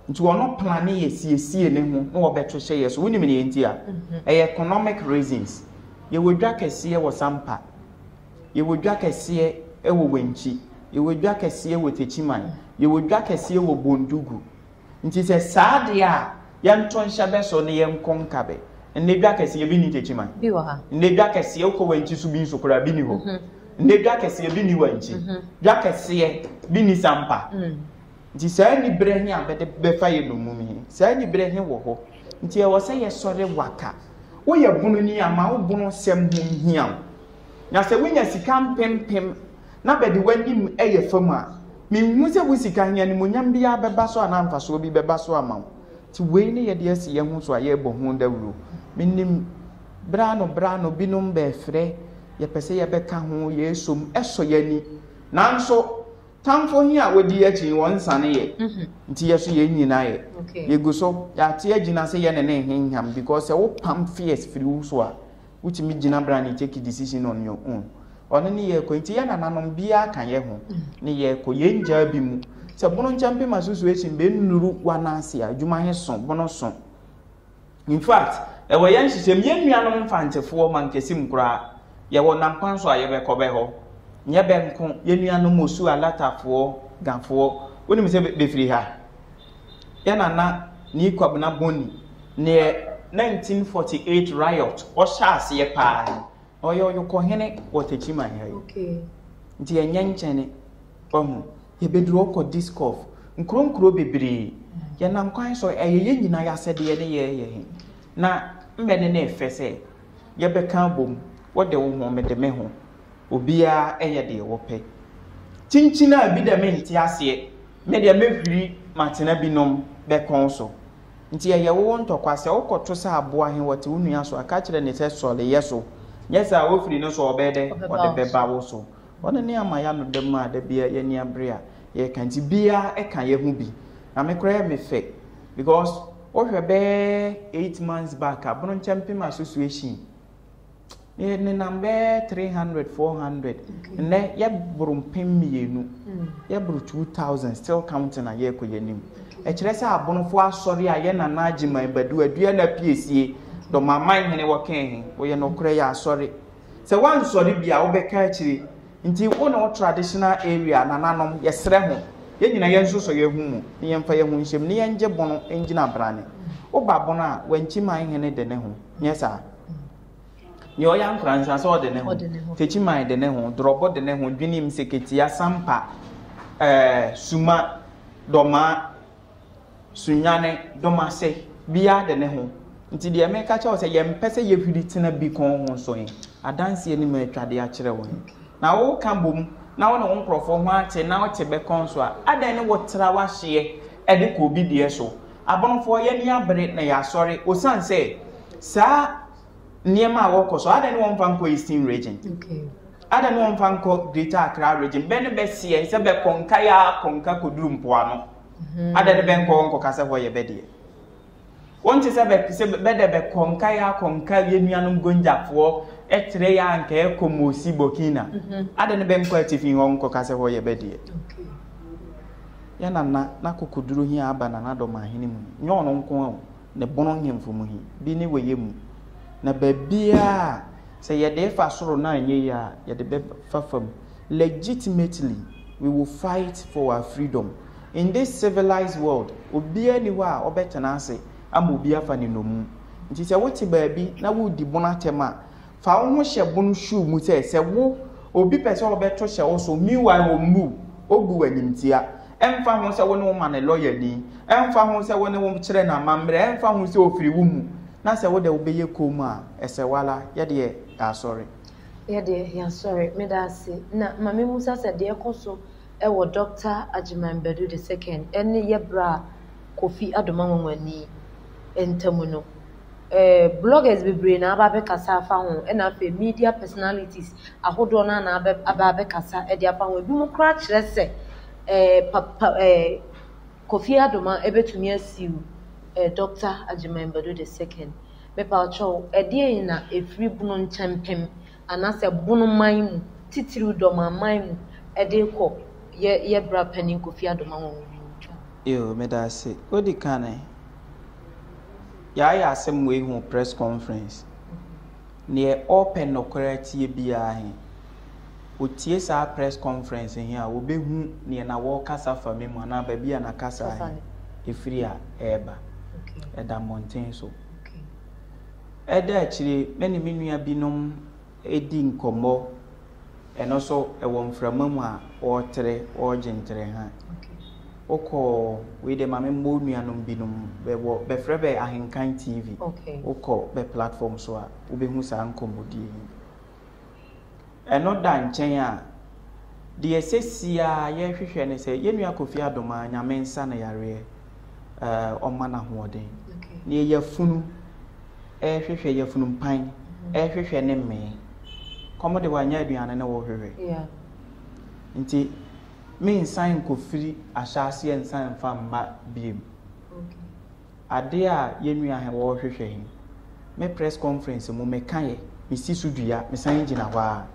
Nti ɔno plane yɛ siesie ne ho na ɔbɛto hyɛ yɛ so. Wonim neɛ nti a? Ɛyɛ economic reasons. Yɛwɔ dwa kɛseɛ wɔ Sampa. Yɛwɔ dwa kɛseɛ wɔ Wankyi, yɛwɔ dwa kɛseɛ wɔ Techiman, yɛwɔ dwa kɛseɛ wɔ Bondugu. Nti sɛ saa deɛ a, yɛnto nhyɛ bɛ so na yɛnko nka bɛ. Nnɛ dwa kɛseɛ bi nni Techiman. Bi wɔ ha. Nnɛ dwa kɛseɛ, wokɔ Wankyi so bi nso koraa bi nni hɔ. Nnɛ dwa kɛseɛ bi nni Wankyi. Dwa kɛseɛ bi nni Sampa. Nti saa aniberɛ he a bɛde bɛfa yɛ nnommum he, saa aniberɛ he wɔ hɔ. Nti ɛwɔ sɛ yɛsɔre waka. Woyɛ bononi a, ma wo bono sɛm ho nhia wo. Na sɛ wonya sika mpempem na bɛde w'anim yɛ fam a, menhu sɛ wo sika he animuonyam biaa bɛba so anaa mfasoɔ bi bɛba so ama wo. Nti wei ne yɛde asi yɛ ho so a yɛɛbɔ ho dawuro. Menim berɛ ano berɛ ano binom bɛɛfrɛ, yɛpɛ sɛ yɛbɛka ho, yɛɛsom, ɛsɔ yɛani. Nanso Tamfo he a wodi yɛakyi he, wɔnsane yɛ, nti yɛ so yɛnnyina yɛ. Yegu so, yɛate agyina sɛ yɛne no nhenham because sɛ wopam fears firi wo so a, wotumi gyina bra ne take decision on your own. Ɔno ne yɛkɔ, nti yɛ nananom biaa ka yɛ ho ne yɛkɔ, yɛngyaa bi mu. Sɛ Bono Nkyɛmpem Association bɛnnuru w'anaase a, adwuma he so, Bono so. In fact, ɛwɔ yɛn nhyehyɛ mu, yɛn nuanom Mfantefoɔ, Mankasim koraa, yɛwɔ nam kwan so a yɛbɛkɔ bɛ hɔ. Nyɛ bɛ nko, yɛn nuanom Osu, Alatafoɔ, Gafoɔ, wonim sɛ bɛfiri ha? Yɛn nana Nii Kwabena Boni, neɛ 1948 riot ɔhyɛ aseɛ paa yi, ɔyɛ ɔyokɔhene wɔ Techiman ha yi. Nti ɛnyɛ nkyɛne. Wahu? Yɛbɛduru hɔ kɔ Diskɔf, nkuro nkuro bebree. Yɛnam kwan so, ɛyɛ yɛn nyinaa yɛn asɛdeɛ ne yɛreyɛ he. Na mmɛ ne ne fɛ sɛ yɛbɛka abom, wode wo ho, mede me ho. Obiara yɛ deɛ wɔpɛ. Kyinkyin a bi dɛ mente aseɛ, me deɛ mɛhwiri matena binom bɛ kɔn so. Nti ɛyɛ wo wo ntɔkwa, sɛ wokɔto sɛ aboa he wɔte wo nua so a, ka kyerɛ ne sɛ sɔre yɛ so, nyɛ saa a wofiri no so a ɔbɛyɛ dɛ? Ɔde bɛba wo so. Ɔno ne ama yɛano da mu a da biara yɛn ani abere a yɛreka nti biara ɛka yɛn ho bi. Na me koraa ɛyɛ me fɛ because wohwɛ bɛyɛ 8 months back a Bono Nkyɛmpem Association yɛnenam bɛyɛ 300 400 nnɛ yɛboro 2000 yɛboro 2000 still counting a yɛrekɔ yɛn anim. Ɛkyerɛ sɛ Abonofoɔ asɔre a yɛn Nana Agyeman Badu Adua na Piesie Dɔmaman hene wɔkɛn he wɔyɛ nokorɛ yɛ asɔre. Sɛ woansɔre bi a wobɛka akyire nti wo ne wo traditional area nananom yɛsrɛ ho yɛn nyina yɛnsosɔ yɛn ho mu na yɛmfa yɛn ho nhyɛ mu na yɛngye bono ngyina brane. Woba bono a Wankyiman hene de ne ho nyɛ saa? Nea ɔyɛ ankoransa sɛ ɔde ne ho, Techiman de ne ho, Dorɔbo de ne ho, Dwenem, Seketia, Sampa, eh, Suma, Dɔmaa, Sunyane, Domase, biara de ne ho. Nti deɛ meka kyerɛ wo sɛ yɛmpɛ sɛ yɛhwiri tena bi kɔn ho so he, adanseɛ ne matwa de akyerɛ wo he. Na woka bom na wo ne wo nkorɔfoɔ ho ate na wote bɛ kɔn so a, adɛn ne wotra w'ahyeɛ de kɔ obi deɛ so? Abonofoɔ, yɛani abere na yɛasɔre osiane sɛ saa nneɛma a wɔkɔ so, adɛn ne wɔmfa nkɔ Eastern Region? Adɛn ne wɔmfa nkɔ Greater Accra Region? Bɛ ne bɛseɛ sɛ bɛkɔnka yɛ akɔnka kɔduru mpoano. Mhm. Adɛn ne bɛnkɔ hɔ nkɔka sɛ hɔ yɛ bɛ deɛ? Wonte sɛ bɛ sɛ bɛdɛ bɛkɔnka yɛ akɔnka yɛ nuanom Gonjafoɔ ɛtrɛ yɛ anka ɛkɔ Mosi Burkina. Mhm. Adɛn ne bɛnkɔ atifi hɔ nkɔka sɛ hɔ yɛ bɛ deɛ? Yɛ nana n'akokoduro he aba Nana Dɔmahene mu no, nyɛ ɔno nko ara o, ne bono nhemfo mu he, bi ne wɔ yɛ mu. Na baabiaa a sɛ yɛde fa soro na anyɛ yie a, yɛde bɛfa fam. Legitimately, we will fight for our freedom. In this civilized world, obiaa nni hɔ a ɔbɛtena ase ama obi afa ne nnommum. Nti sɛ wote baabi na woredi bono atɛm a, Fa wo ho hyɛ bono shoe mu sɛ sɛ wo obi pɛ sɛ ɔbɛto hyɛ wo so meanwhile ɔmmu wo, ɔbu wo animtia. Ɛmfa ho sɛ wo ne wo ma no lɔyani, ɛmfa ho sɛ wo ne wo kyerɛ no amammerɛ, ɛmfa ho sɛ ɔfiri wo mu, na sɛ wo deɛ wobɛyɛ komm a, ɛsɛ wo ara. Yɛ deɛ yɛasɔre. Yɛ deɛ yɛasɔre. Meda ase. Na ma memmisa sɛ deɛ ɛkɔ so wɔ Doctor Agyeman Badu the second ne yɛ bra Kofi Adomah Nwanwani ntam no, eh, bloggers bebree na aba abɛkasa afa ho, ɛna afei media personalities ahodoɔ no na aba abɛkasa de afa ho. Ebinom koraa kyerɛ sɛ eh, papa, eh, Kofi Adoma ɛbɛtumi asiw eh, Dr. Agyeman Badu the second. Mepaakyɛw, ɛdeɛn na ɛfiri Bono nkyɛmpem anaasɛ Bono man mu, titiriw Dɔmaman mu, ɛde kɔ yɛ yɛ bra panin Kofi Adoma wɔn ntwa? Yo, meda ase. Odi kan, Yɛayɛ asɛm wei ho press conference. Neɛ ɔɔpɛ nɔkorɛ atie biaa he, otie saa press conference he a, obehu neɛ na wɔɔkasa fa me mu anaa baabi a na kasa he efiri a ɛɛba. Ɛda mmɔnten so. Ɛda akyire, me ne me nua binom di nkɔmmɔ, ɛno nso ɛwɔ mframa mu a wɔretere, wɔregye ntereha. Wokɔ wei deɛ ma memmɔ wo nuanom binom bɛwɔ bɛfrɛ bɛ Ahenkan TV. Wokɔ bɛ platform so a wobɛhu saa nkɔmmɔdie yi. Ɛno da nkyɛn a, deɛ sɛsi a yɛhwehwɛ ne sɛ yɛn nua Kofi Adomah Nyame nsa no yareɛ, ɔmma no ahoɔden. Neɛ yafunu ɛrehwehwɛ yafunu mpan ɛrehwehwɛ ne mmee. Kɔm de wanyɛ aduane ne wohwehwɛ. Nti mensan nkɔfiri ahyɛaseɛ nsan mfa mma biem. Adeɛ a yɛn nua he wɔɔhwehwɛ he, me press conference mu mekaeɛ, mesi so dua, mesan gyina hɔ ara.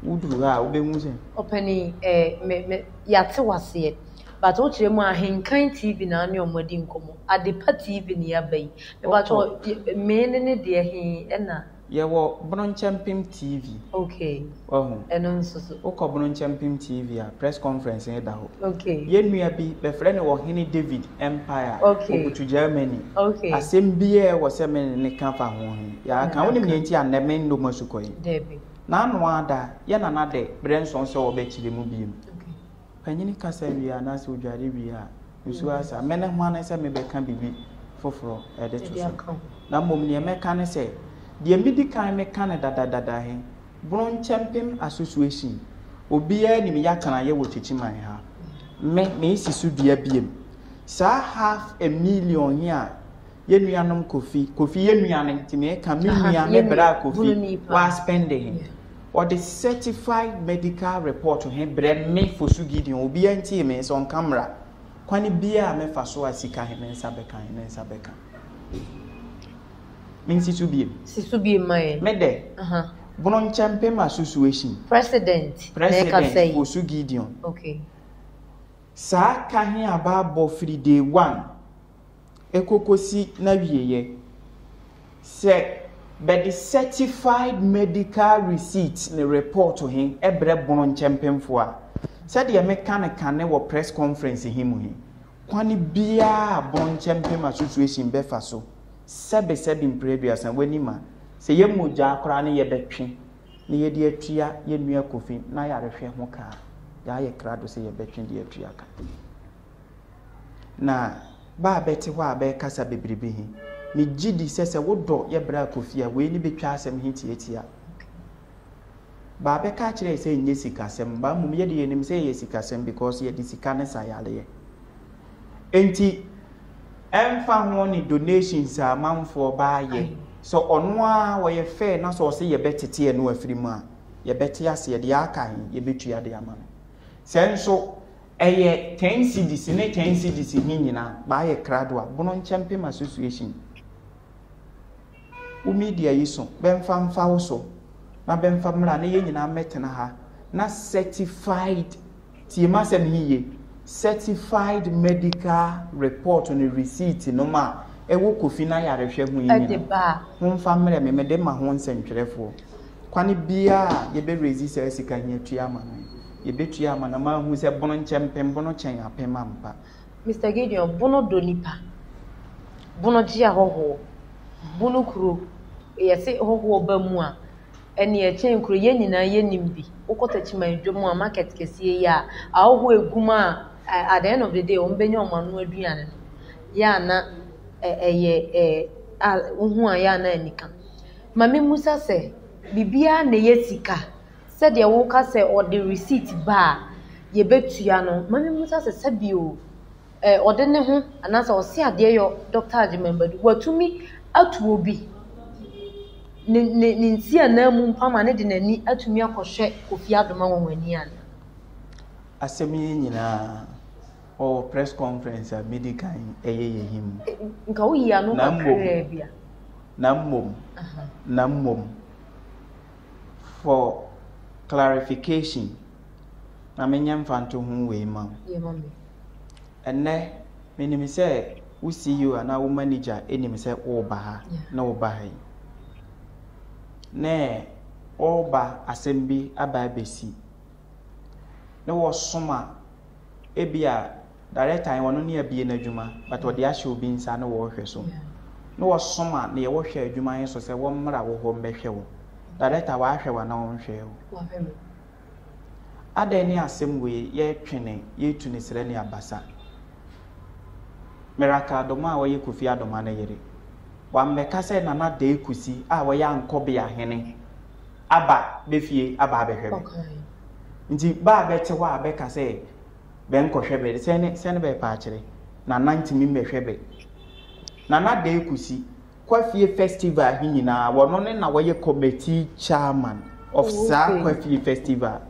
Woduru hɔ a wobɛhu sɛ. Ɔpanin, eh, me, me, yɛate w'aseɛ. But wokyerɛ mu a, Ahenkan TV na ne ɔmo adi nkɔmmɔ. Adepa TV ne yɛaba yi. Mepakyɛ, me ne ne deɛ he ɛna. Yɛwɔ Bononkyɛmpem TV. Okay. Wahu? Ɛno nso so. Wokɔ Bononkyɛmpem TV a, press conference no da hɔ. Okay. Yɛn nua bi, bɛfrɛ no Ɔhene David Empire. Okay. Obutu Germany. Okay. Asɛm biara a ɛwɔ sɛ me ne no ka fa ho he, yɛaka. Wonim nea nti a nnɛ me nnɔ mu asukɔ yi? Dabi. N'ano ada, yɛ nana dɛ berɛ nson sɛ ɔbɛkyerɛ mu biom. Okay. Panyini kasa wie anaasɛ odware wie a, nsuo asa. Me ne hwan sɛ mebɛka biribi foforɔ de to so? Na mmom deɛ mɛka ne sɛ, deɛ medi kan meka no dadadada he, Bronkyɛmpem Association, obiara nim yɛatenaeɛ wɔ Kyekyiman ha. Me, meesi so dua biom. Saa half a million he a yɛn nuanom Kofi, Kofi yɛn nua no, nti meka me nua, me bra Kofi, waspɛnde he. Ɔde certified medical report he brɛ me Fosu Gideon, obiaa ntie me, sɛ ɔnka mmra. Kwane biaa a mɛfa so a sika he me nsa bɛka he, me nsa bɛka. Mensi so biem. Si so biem ma yɛn. Me dɛ, Bono Nkyɛmpem Association. President na ɛkasa President yi. Fosu Gideon. Okay. Saa ka he a bɛabɔ firi day one ekokosi n'awieɛ, sɛ bɛde certified medical receipt ne report he brɛ Bono Nkyɛmpemfoɔ a, sɛdeɛ meka no kane wɔ press conference he mu he, kwane biaa a Bono Nkyɛmpem Association bɛfa so, sɛbesɛbe mprɛ aduasa, w'anim a, sɛ yɛ mogyaa koraa ne yɛbɛtwe na yɛde atua yɛ nua Kofi n'ayarehwɛ ho ka a, yɛayɛ krado sɛ yɛbɛtwe de atua ka. Na bɛ a bɛte hɔ a bɛɛkasa bebrebe he, megye di sɛ sɛ wodɔ yɛ bra Kofi a, wei ne betwa asɛm he tiatia. Bɛ a bɛka akyerɛ yɛ sɛ nyɛ sikasɛm, ba mmom yɛ de yɛnim sɛ ɛyɛ sikasɛm because yɛde sika ne sa yareɛ. Enti ɛmfa ho ne donations a amanfoɔ baayɛ, sɛ ɔno ara ɔyɛ fair na sɛ ɔse yɛbɛtete ɛno afiri mu a, yɛbɛte aseɛ, deɛ aka he yɛbɛtua de ama no. Sɛ nso Ɛyɛ ten cedis ne ten cedis he nyina bɛayɛ krado a, Bono Nkyɛmpem Association, wo media yi so, bɛmfa mfa wo so na bɛmfa mmra na yɛ nyinaa mmɛtena ha na certified, tie m'asɛm he yie, certified medical report ne receipt nom a ɛwɔ Kofi n'ayarehwɛ ho yi nyina, homfa mmerɛ me, mede ma ho nsɛntwerɛfoɔ. Kwane biaa a yɛbɛ raise saa sika he atua ama no he, yɛbɛtua ama no ama ahu sɛ bono nkyɛ mpem, bono kyɛn apem ampa. Mister Gideon, bono dɔ nipa, bono gye ahɔhoɔ, bono kuro, yɛse hɔhoɔ ba mu a, ɛneɛ ɛkyɛn kuro, yɛn nyinaa yɛnim bi, wokɔ Techiman dwam a, market kɛseɛ yi a, ahɔhoɔ ɛgu mu a, at the end of the day wɔn bɛnya wɔn ano aduane no, yɛ a na ɛyɛ a wohu a yɛ a na anika. Ma memmisa sɛ, biribiara na ɛyɛ sika? Sɛdeɛ woka sɛ ɔde receipt ba a, yɛbɛtua no, ma memmisa sɛ, sɛbi o, ɛ ɔde ne ho anaasɛ ɔse adeɛ yɔ Dɔkta Agyemang Badu, watumi atu obi ne ne ne nsiananmu mpo ama ne de n'ani atumi akɔhwɛ Kofi Adoma Nwanwani anaa? Asɛm yi nyinaa, ɔwɔ press conference a medi kan yɛ yɛ he mu. Nka woyi ano kakraa bi a. Na mmom, na mmom, for clarification, na menyɛ mfantoho wei ma wo. Yɛ ma me. Ɛnnɛ, menim sɛ wo CEO anaa wo manager nim sɛ woreba ha na woba ha yi. Na ɔreba asɛm bi aba abɛsi. Na wɔsoma ebia Director yi ɔno ne abie n'adwuma but ɔde ahyɛ obi nsa na wɔrehwɛ so. Na wɔsoma neɛ wɔhwɛ adwuma yi so sɛ wɔmmra wo hɔ mmɛhwɛ wo. Director wahwɛ wo anaa ɔnhwɛɛ wo? Wahwɛ me. Adɛn ne asɛm wei yɛtwe ne yɛtu ne srɛ ne abasa? Miracle Adomah a ɔyɛ Kofi Adomah ne yere, wammɛka sɛ Nana Dei Kusi a ɔyɛ Ankɔbea hene aba bɛ fie aba abɛhwɛ me. Nti ba a bɛte hɔ a bɛka sɛ Bɛnkɔhwɛ bɛ, sɛn ne sɛn ne bɛɛpɛ akyerɛ? Nana ntumi mmɛhwɛ bɛ. Nana Dei Kusi, Kwafie Festival he nyinaa, wɔno ne na wɔyɛ committee chairman of saa Kwafie Festival.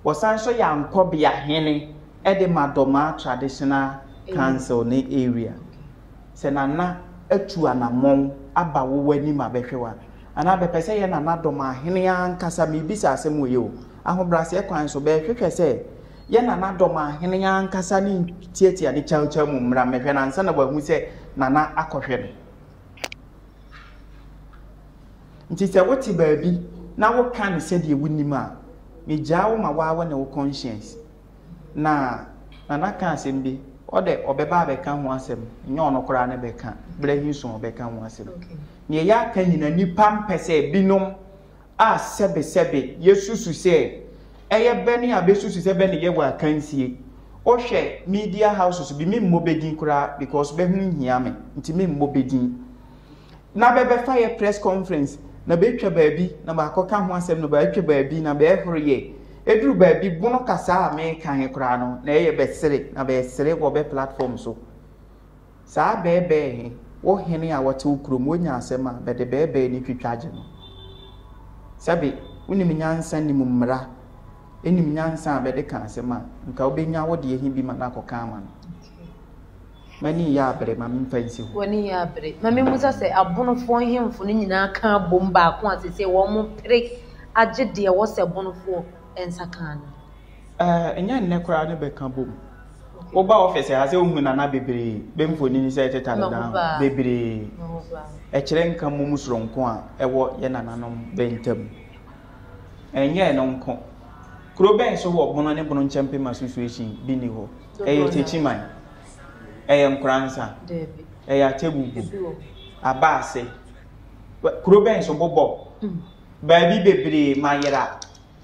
Wɔsan nso yɛ Ankɔbea hene de ma Dɔmaa Traditional Council ne area. Sɛ Nana atu anammɔn aba wo w'anim abɛhwɛ wo a, anaa bɛpɛ sɛ yɛ Nana Dɔmaa hene ankasa, meebisa asɛm wei o, ahobrɛaseɛ kwan so, bɛɛhwehwɛ sɛ Yɛ Nana dɔm ahene ankasa ne ntiatia ne kyawkyaw mu mmra mmɛhwɛ no ansa na wahu sɛ Nana akɔhwɛ no. Nti sɛ wote baabi na woka no sɛdeɛ wonim a, megyaa wo ma woa wo ne wo conscience. Na Nana ka asɛm bi, ɔdɛ ɔbɛba abɛka ho asɛm, nyɛ ɔno koraa ne bɛka, berɛ he so ɔbɛka ho asɛm. Neɛ yɛaka nyina nnipa mpɛ sɛ binom a sɛbesɛbe yɛsusu sɛ ɛyɛ bɛ ne a bɛsusu sɛ bɛ ne yɛ wɔ akansie. Wohwɛ media houses bi, memmɔ bɛ din koraa because bɛ ho nhia me nti memmɔ bɛ din. Na bɛbɛfa yɛ press conference na bɛtwa baabi na baakɔka ho asɛm na bɛatwa baabi na bɛɛhoro yɛ. Ɛduru baabi bono kasaa a meka he koraa no na ɛyɛ bɛsere na bɛɛsere wɔ bɛ platform so. Saa bɛɛbɛɛ he, wo hene a wɔte wo kurom, wonya asɛm a, bɛde bɛɛbɛɛ ne twitwa gye no. Sɛbe, Wonim nyansa nim mmara, nim nyansa a bɛde ka asɛm a, nka wobɛnya wo deɛ he bi ma no akɔka ama no. M'ani reyɛ abere, ma memfa nsi hɔ. W'ani reyɛ abere. Ma memmisa sɛ, Abonofoɔ nhemfo no nyinaa ka abom baako a seesei wɔrepere agye deɛ ɛwɔ sɛ Bonofoɔ nsa ka anaa? Ɛɛ, ɛnyɛ nnɛ koraa ne bɛka bom. Woba office ha sɛ wohu nana bebree, bɛ mfonini sɛ ɛtetare dan ho bebree. Ɛkyerɛ nka mmom soronko a ɛwɔ yɛ nananom bɛ ntam. Ɛnyɛ ɛno nko. Kuro bɛn so wɔ Bono ne Bono Nkyɛmpem Association bi nni hɔ? Ɛyɛ Techiman? Ɛyɛ Nkoransa? Ɛyɛ Atebubu? Abaase? Kuro bɛn so bobɔ? Baabi bebree, Mayera.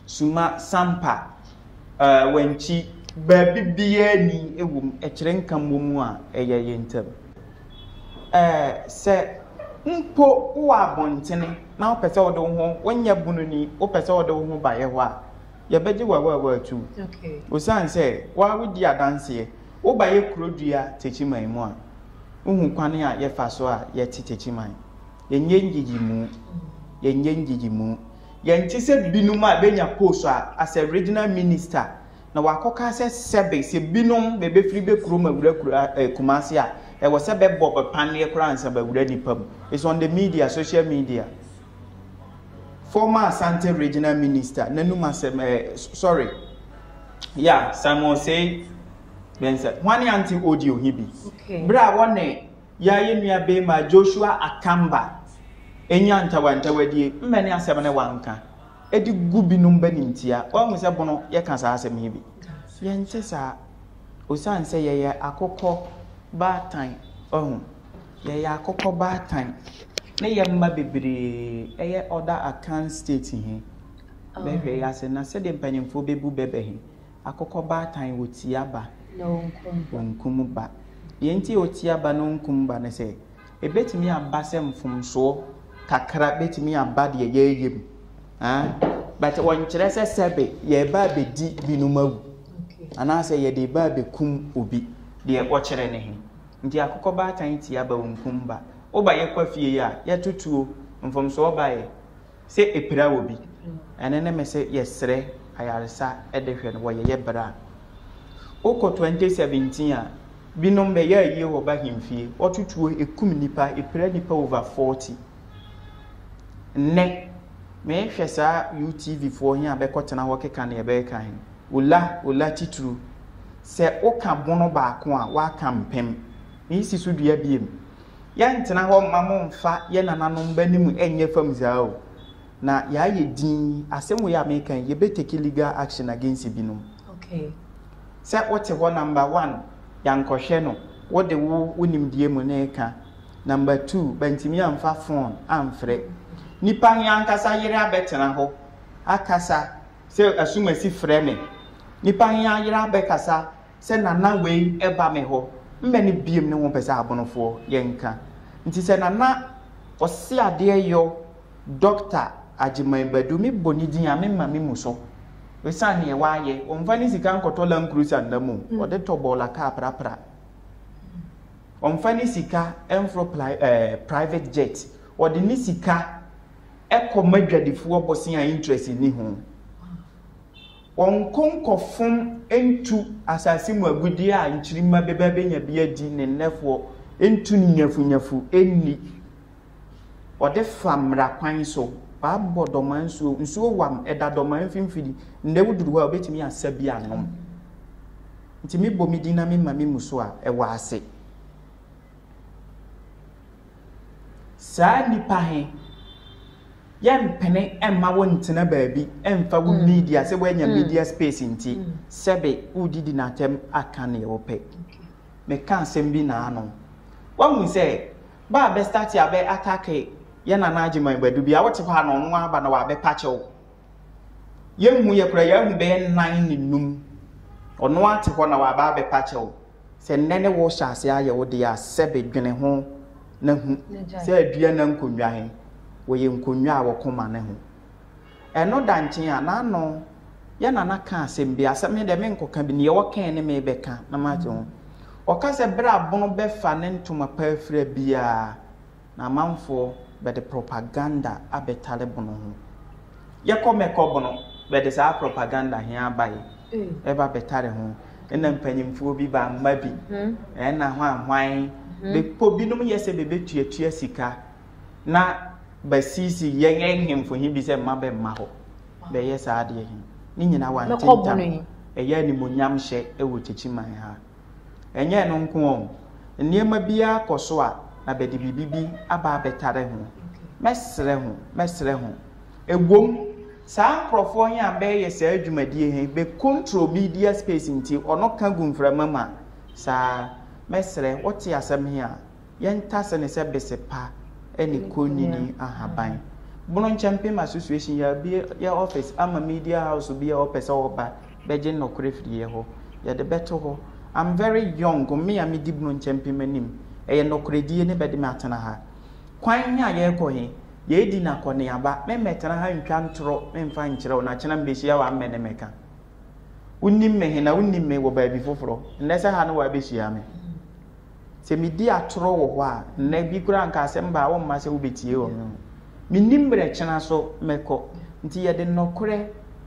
Suma, Sampa, eh, Wankyi, baabi biara ni wɔ mu, ɛkyerɛ nka mmɔ mu a ɛyɛ yɛn ntam. Eh, sɛ mpo wowɔ abɔntene na wopɛ sɛ wode wo ho, wonyɛ bononi, wopɛ sɛ wode wo ho ba yɛ hɔ a, yɛbɛgye wo awaawa atum. Okay. Osiane sɛ woa wodi adanseɛ, woba yɛ kuro dua Techiman mu a, wohu kwane a yɛfa so a yɛte Techiman. Yɛnyɛ nyiyimu. Yɛnyɛ nyiyimu. Yɛnte sɛ binom a benya post a as a regional minister na wakɔka sɛ sɛbe sɛ binom bɛbɛfiri bɛ kurom awura kura eh, Kumasi a ɛwɔ sɛ bɛbɔ bɛ paneɛ koraa ansa bɛwura nipa mu. It's on the media, social media. Former Asante regional minister n'anum asɛm eh, sorry yeah, Simon Osei Mensah hwane ante audio he bi Okay. berɛ a wɔne Yɛ yɛ nua beema Joshua Akamba enya ntawantawadie mmɛ ne asɛm ne wanka de gu binom bɛnimtia. Wahu sɛ bono yɛka saa asɛm yi bi? Yɛnte saa. Osiane sɛ yɛyɛ akokɔ baatan. Wahu? Yɛyɛ akokɔ baatan. Ne yɛ mma bebree ɛyɛ other Akan state he bɛhwɛ yɛ ase na sɛdeɛ mpanyimfoɔ bɛbu bɛbɛ he, Akokɔ baatan wɔ tia ba na ɔnkum ba. Ba. Deɛ nti a ɔtia ba na ɔnkum ba ne sɛ, ɛbɛtumi aba sɛ mfomsoɔ kakra bɛtumi aba deɛ yɛreyɛ mu. Ah, but wɔnkyerɛ sɛ sɛbe yɛreba abɛdi binom awu anaasɛ yɛde reba abɛkum obi. Deɛ wɔkyerɛ ne he. Nti akokɔ baatan tia ba ɔnkum ba. Woba yɛkɔ fie yi a, yɛto tuo, mfomsoɔ baeɛ. Sɛ epira obi, ɛno ne me se yɛsrɛ ayaresa de hwɛ no wɔ yɛyɛ berɛ a. Wokɔ 2017 a, binom bɛyɛ ayie wɔ b'ahemfie, wɔto tuo ekum nipa, epira nipa over 40. Nnɛ, mehwɛ saa UTV foɔ he a bɛkɔ tena hɔ keka neɛ bɛɛka he, Ola, Ola titiriw, sɛ woka bono baako a, woaka mpem. Mesi so dua biem. Yɛntena hɔ mma momfa yɛn nananom b'anim nyɛ fam saa o. Na yɛayɛ dinn. Asɛm wei a meka yi, yɛbɛ take legal action against binom. Okay. Sɛ wote hɔ number one, yɛankɔhwɛ no, wode wo wo nimdeɛ mu na ɛka. Number two, bɛntumi amfa phone amfrɛ. Nipa he ankasa yere abɛtena hɔ akasa sɛ asumasi frɛ me. Nipa he ayere abɛkasa Sɛ nana wei ba me hɔ mmɛ ne biem ne ho pɛ sɛ abonofoɔ yɛ nka nti sɛ nana ɔse adeɛ yɔ Doctor Agyeman Badu me bɔ ne din a me ma me mu so ɛsiane neɛ wayɛ ɔmfa ne sika nkɔtɔ land cruiser nna mu ɔde tɔ bɔɔla kaa prapra ɔmfa ne sika mforo private jet ɔde ne sika ɛkɔ ma dwadifoɔ bosea interest nni ho. Wɔnkɔ nkɔfom ntu asase mu agudeɛ a nkyirimma bɛba abɛnya bi adi ne nnɛfoɔ ntu no nyafunyafu nni. Wɔde fa mmara kwan so. Wɔabɔ dɔmaa nsuo. Nsuo wam, ɛda dɔmaa mfimfini. Nnɛ woduru hɔ a, wobɛtumi asa bi anom. Nti mebɔ me din na mema me mu so a, ɛwɔ ase. Saa nnipa he, yɛmpene mma wo ntena baabi mfa wo mm. media sɛ woanya mm. media space nti mm. sɛbe wodidi n'atɛm aka neɛ wopɛ. Meka asɛm bi naano. Wahu sɛ ba a bɛstarte a bɛ atake yɛ Nana Agyeman Badu bi a wote hɔ a na ɔno aba na wabɛpa kyɛw. Yɛnhu yɛ koraa yɛahu bɛyɛ nan ne num. Ɔno ate hɔ na waba abɛpa kyɛw. Sɛ nnɛ ne wo hyɛ ase ayɛ wo deɛ a, sɛbe dwene ho na hu sɛ adua nna nkonnwa he, wɔyɛ nkonnwa a wɔko ma ne ho. Ɛno da nkyen a, n'ano yɛ nana ka asɛm bi, asɛm he deɛ menkɔka bi, neɛ ɔkae ne meebɛka na mate ho. Ɔka sɛ berɛ a bono bɛfa ne ntoma pa afira biaa, na amanfoɔ bɛde propaganda abɛtare bono ho. Yɛkɔ mɛkɔ bono, bɛde saa propaganda he aba yi, ɛba bɛtare ho. Nna mpanyimfoɔ bi ba mma bi, ɛna hwan hwan. Bɛpɔ binom yɛ sɛ bɛbɛtuatua sika na bɛsisi yɛn nhemfo he bi sɛ mma bɛmma hɔ bɛyɛ saa adeɛ he. Ne nyina wante ntam. Ɛyɛ animuonyam hyɛ wɔ Kyekyiman ha. Ɛnyɛ ɛno nko o, nneɛma biara kɔ so a, na bɛde biribi bi aba abɛtare ho. Mɛsrɛ ho, mɛsrɛ ho. Ɛwom, saa nkorɔfoɔ he a bɛɛyɛ saa dwumadie he, bɛ control media space nti, ɔno ka gu mframa mu a, saa. Mɛsrɛ, wote asɛm he a, Yɛntase no sɛ bese pa ne konini ahaban. Bono Nkyɛmpem Association yɛabue yɛ office ama media house bi a ɔpɛ sɛ ɔba bɛgye nnɔkorɛ firi yɛ hɔ. Yɛde bɛto hɔ. I'm very young, me a medi Bono Nkyɛmpem anim, ɛyɛ nnɔkorɛdie ne bɛde me atena ha. Kwan he a yɛrekɔ he, yɛredi no akɔneaba. Memmɛtena ha ntwa ntorɔ memfa nkyerɛ wo na kyena mebɛhyia wo a mmɛ ne mɛka. Wonim me he na wonnim me wɔ baabi foforɔ. Nnɛ sɛ ha ne woabɛhyia me. Sɛ medi atorɔ wɔ hɔ a, nnɛ bi koraa anka asɛm ba a womma sɛ wobɛtie wɔ me ho. Mennim berɛ kyena so mɛkɔ. Nti yɛde nɔkorɛ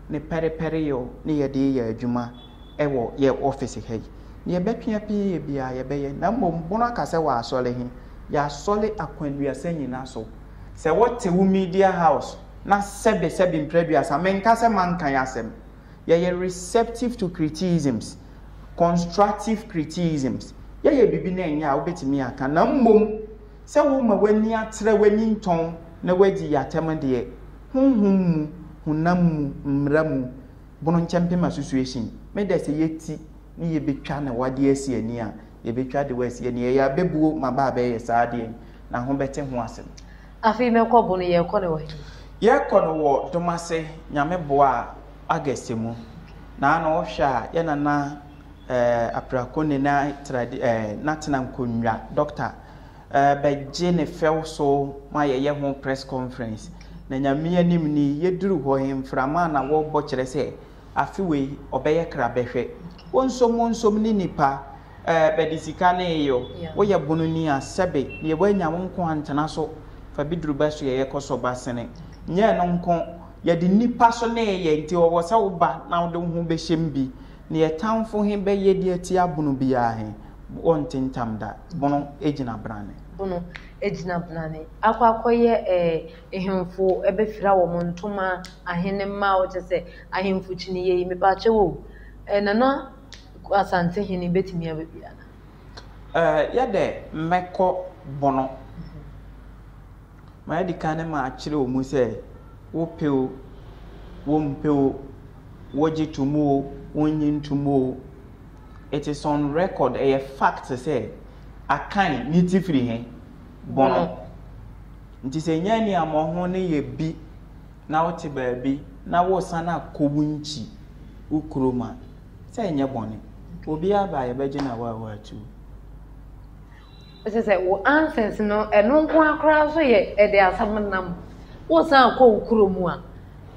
ne pɛrepɛreyɔ ne yɛde reyɛ adwuma wɔ yɛ office ha yi. Deɛ yɛbɛtwe apee yɛ biara yɛbɛyɛ. Na mmom bono aka sɛ wɔ asɔre he, yɛasɔre akwannuasa nyina so. Sɛ wote wo media house na sɛbe sɛbe mprɛduasa, menka sɛ manka yɛ asɛm. Yɛyɛ receptive to criticisms, constructive criticisms. Yɛyɛ biribi na ɛnyɛ a, wobɛtumi aka. Na mmom, sɛ woma w'ani atra w'ani ntɔn na woadi yɛ atɛm deɛ, honhom mu, honam mu, mmara mu, bono nkyɛmpem association, me dɛ sɛ yɛti ne yɛbɛtwa na wade asi ani a, yɛbɛtwa de wo asi ani. Ɛyɛ abɛbuo ma ba abɛyɛ saa adeɛ yi, na ho bɛte ho asɛm. Afei mɛkɔ bono, yɛrekɔ no wɔ he? Yɛrekɔ no wɔ Domase, Nyame boa a, August mu. Na ano wohwɛ a, yɛ nana eh, Aprako ne na tradi eh, na tena nkonnwa, doctor, eh, bɛgye ne fɛw so ma yɛyɛ ho press conference. Na Nyame anim ni, yɛduru hɔ he, mframa a na wɔbɔ kyerɛ sɛ afe wei ɔbɛyɛ krabɛhwɛ. Wonsom wonsom ne nipa, Eh, bɛde sika ne eyo. Woyɛ bono ni a, sɛbe, deɛ woanya wo nko antena so. Fa bi duru bɛ so yɛ yɛkɔ sɔ ba sene. Nyɛ ɛno nko, yɛde nnipa so ne eyɛ, nti ɔwɔ sɛ woba na wode wo ho bɛhyɛm bi. Neɛ tamfo he bɛyɛ de atia bono biaa he, wɔnte ntam da. Bono gyina brane. Bono gyina brane. Akɔ akɔyɛ eh, nhemfo bɛfira wɔn ntoma, ahenemma, kyerɛ sɛ ahemfo kyiniiɛ yi, mepaakyɛw o, eh, Nana Asantehene bɛtumi aba bi anaa? Eh, yɛ dɛ mɛkɔ Bono. Madi kan ne makyerɛ wo mu sɛ, wopɛ o, wompɛ o, wogye to mu o, wonnye nto mu o, it is on record, ɛyɛ fact sɛ Akan ne ti firi he? Bono. Nti sɛ nya aniammɔho ne yɛ bi na wote baabi na woresan akɔ wo nkyi, wo kurom a, sɛ ɛnyɛ bɔne. Obiara ba a yɛbɛgye no awaawa atuu. Kyerɛ sɛ wo answers no ɛno nko ara koraa nso yɛ ɛde asɛm nam. Wosan akɔ wo kurom a,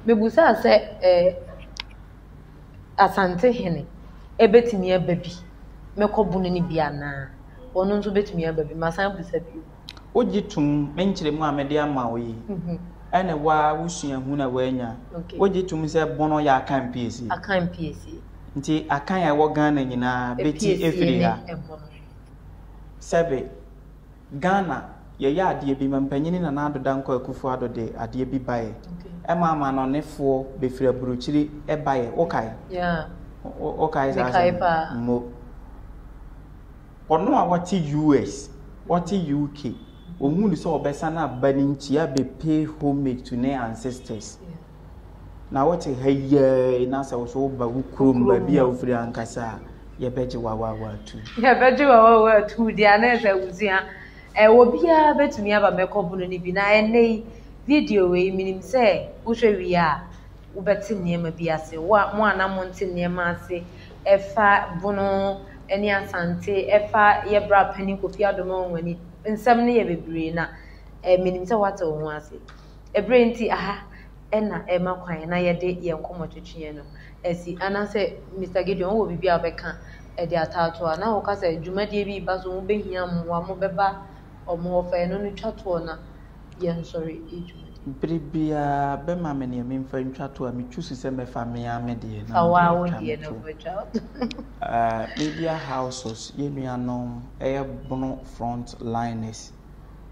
mebusaa sɛ ɛɛ Asantehene ɛbɛtumi aba bi mɛkɔ bono no bi anaa? Ɔno nso bɛtumi aba bi. Masan abusa bio. Wogye tom, me nkyerɛmu a mede ama wo yi, ɛne wo ara wo suahunu a woanya. Wogye tom sɛ Bono yɛ Akan piesie? Akan piesie. Nti Akan a ɛwɔ Ghana nyinaa bɛti afiri ha? Sɛbe, Ghana, yɛyɛ adeɛ bi, Mampanyini Nana Addo Dankwa Akufo Addo de adeɛ bi baeɛ. Ɛma amanɔnefoɔ bɛfiri aburokyire baeɛ. Wokae? Yeah. Wokae saa asɛm no? Mmo. Ɔno a ɔte US, ɔte UK, ohuu no sɛ ɔbɛsan aba ne nkyia bɛ pay homage to ne ancestors. Na wote ha yiaa na sɛ wo so woba wo kurom baabi a wofiri ankasa a, yɛbɛgye w'awaawa atum. Yɛbɛgye w'awaawa atum deɛ a na ɛsɛ abusua. Ɛwɔ biara bɛtumi aba mɛkɔ bono no bi. Na ɛnnɛ yi, video wei menim sɛ wohwɛ wie a, wobɛte nneɛma bi ase. Wo a, mo a na monte nneɛma ase ɛfa Bono ne Asante, ɛfa yɛ bra panin Kofi Adomah Onwani, nsɛm no yɛ bebree na eh, menim sɛ woate wo ho ase. Ɛberɛ nti aha ɛna ɛma kwan na yɛde yɛn nkɔmmɔtwetweɛ no asi. Anaasɛ Mister Gideon wowɔ biribi a wobɛka de ataatoa? Na woka sɛ dwumadie bi reba so, mobɛhia mmoa, mobɛba wɔn hɔ fa ɛno no twa toɔ na yɛnsɔre yɛ dwumadie. Bere biara bɛma me nea memfa ntwa to a, me choose sɛ mɛfa me ara me deɛ na Fa mede wo atwa me deɛ na to. fa twa wo to. Media houses, yɛn nuanom ɛyɛ Bono front liners,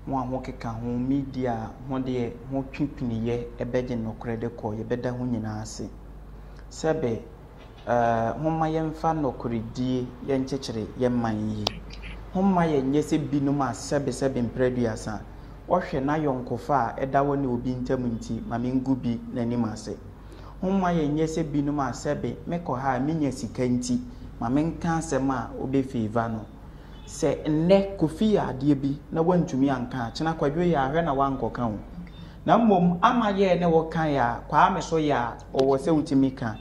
ho a ho keka ho, media ho deɛ ho twe piniyɛ ɛbɛgye nɔkorɛ de kɔ, yɛbɛda ho nyinaa ase. Sɛbe eh, homma yɛmfa nɔkorɛdie yɛnkyekyere yɛn man yi. Homma yɛnyɛ sɛ binom a sɛbesɛbe mprɛ aduasa, wɔhwɛ n'ayɔnkofa a ɛda wɔne obi ntam nti, ma mengu bi n'anim ase. Homma yɛnyɛ sɛ binom a sɛbe mekɔ ha a menya sika nti, ma menka asɛm a ɔbɛ favour no. Sɛ nnɛ Kofi yɛ adeɛ bi na wantumi anka a, kyena Kwadwo yɛ a, hwɛ na wankɔka o. Na mmom Ama yɛɛ ne wo kaeɛ a, Kwame so yɛ a, ɔwɔ sɛ wotumi ka.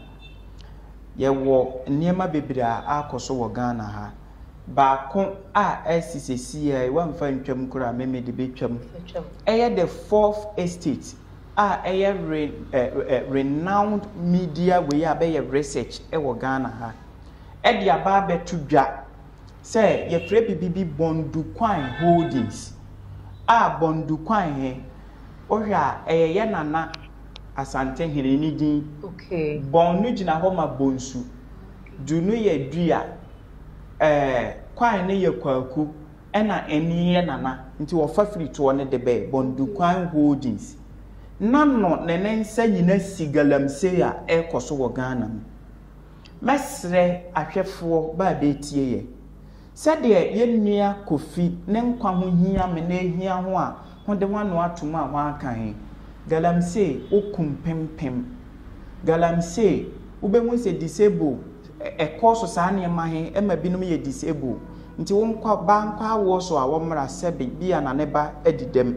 Yɛwɔ nneɛma bebree a akɔ so wɔ Ghana ha. Baako a asi seesei yi, woamfa antwam koraa a, me mede bɛtwam. Ɛyɛ the fourth estate a ɛyɛ re, eh, eh, renowned media wei a bɛyɛ research wɔ Ghana ha. Ɛde aba abɛto dwa sɛ yɛfrɛ biribi bi Bondukwan Holdings a Bondukwan he, wohwɛ a ɛyɛ yɛ nana Asantehene ne din. Okay. Bɔn no gyina hɔ ma Bonsu, du no yɛ dua, ɛɛ kwan no yɛ kwaku, ɛna ɛne yɛ nana. Nti wɔfa firi toɔ no de bɛɛ Bondukwan Holdings. N'ano ne ne nsa nyina si galamsey a ɛrekɔ so wɔ Ghana mu. Mɛsrɛ ahwɛfoɔ bɛ a bɛretie yɛ, sɛdeɛ yɛn nua Kofi ne nkwa ho hia me na ɛhia ho a hode ho ano atom a hoaka he, galamsey okum pempem. Galamsey, wobɛhu sɛ disable, ɛkɔ so saa nneɛma he ma binom yɛ disable. Nti wo nkwa, ba nkwa awoɔ so a wɔmmra sɛbe bi a na ne ba adi dɛm.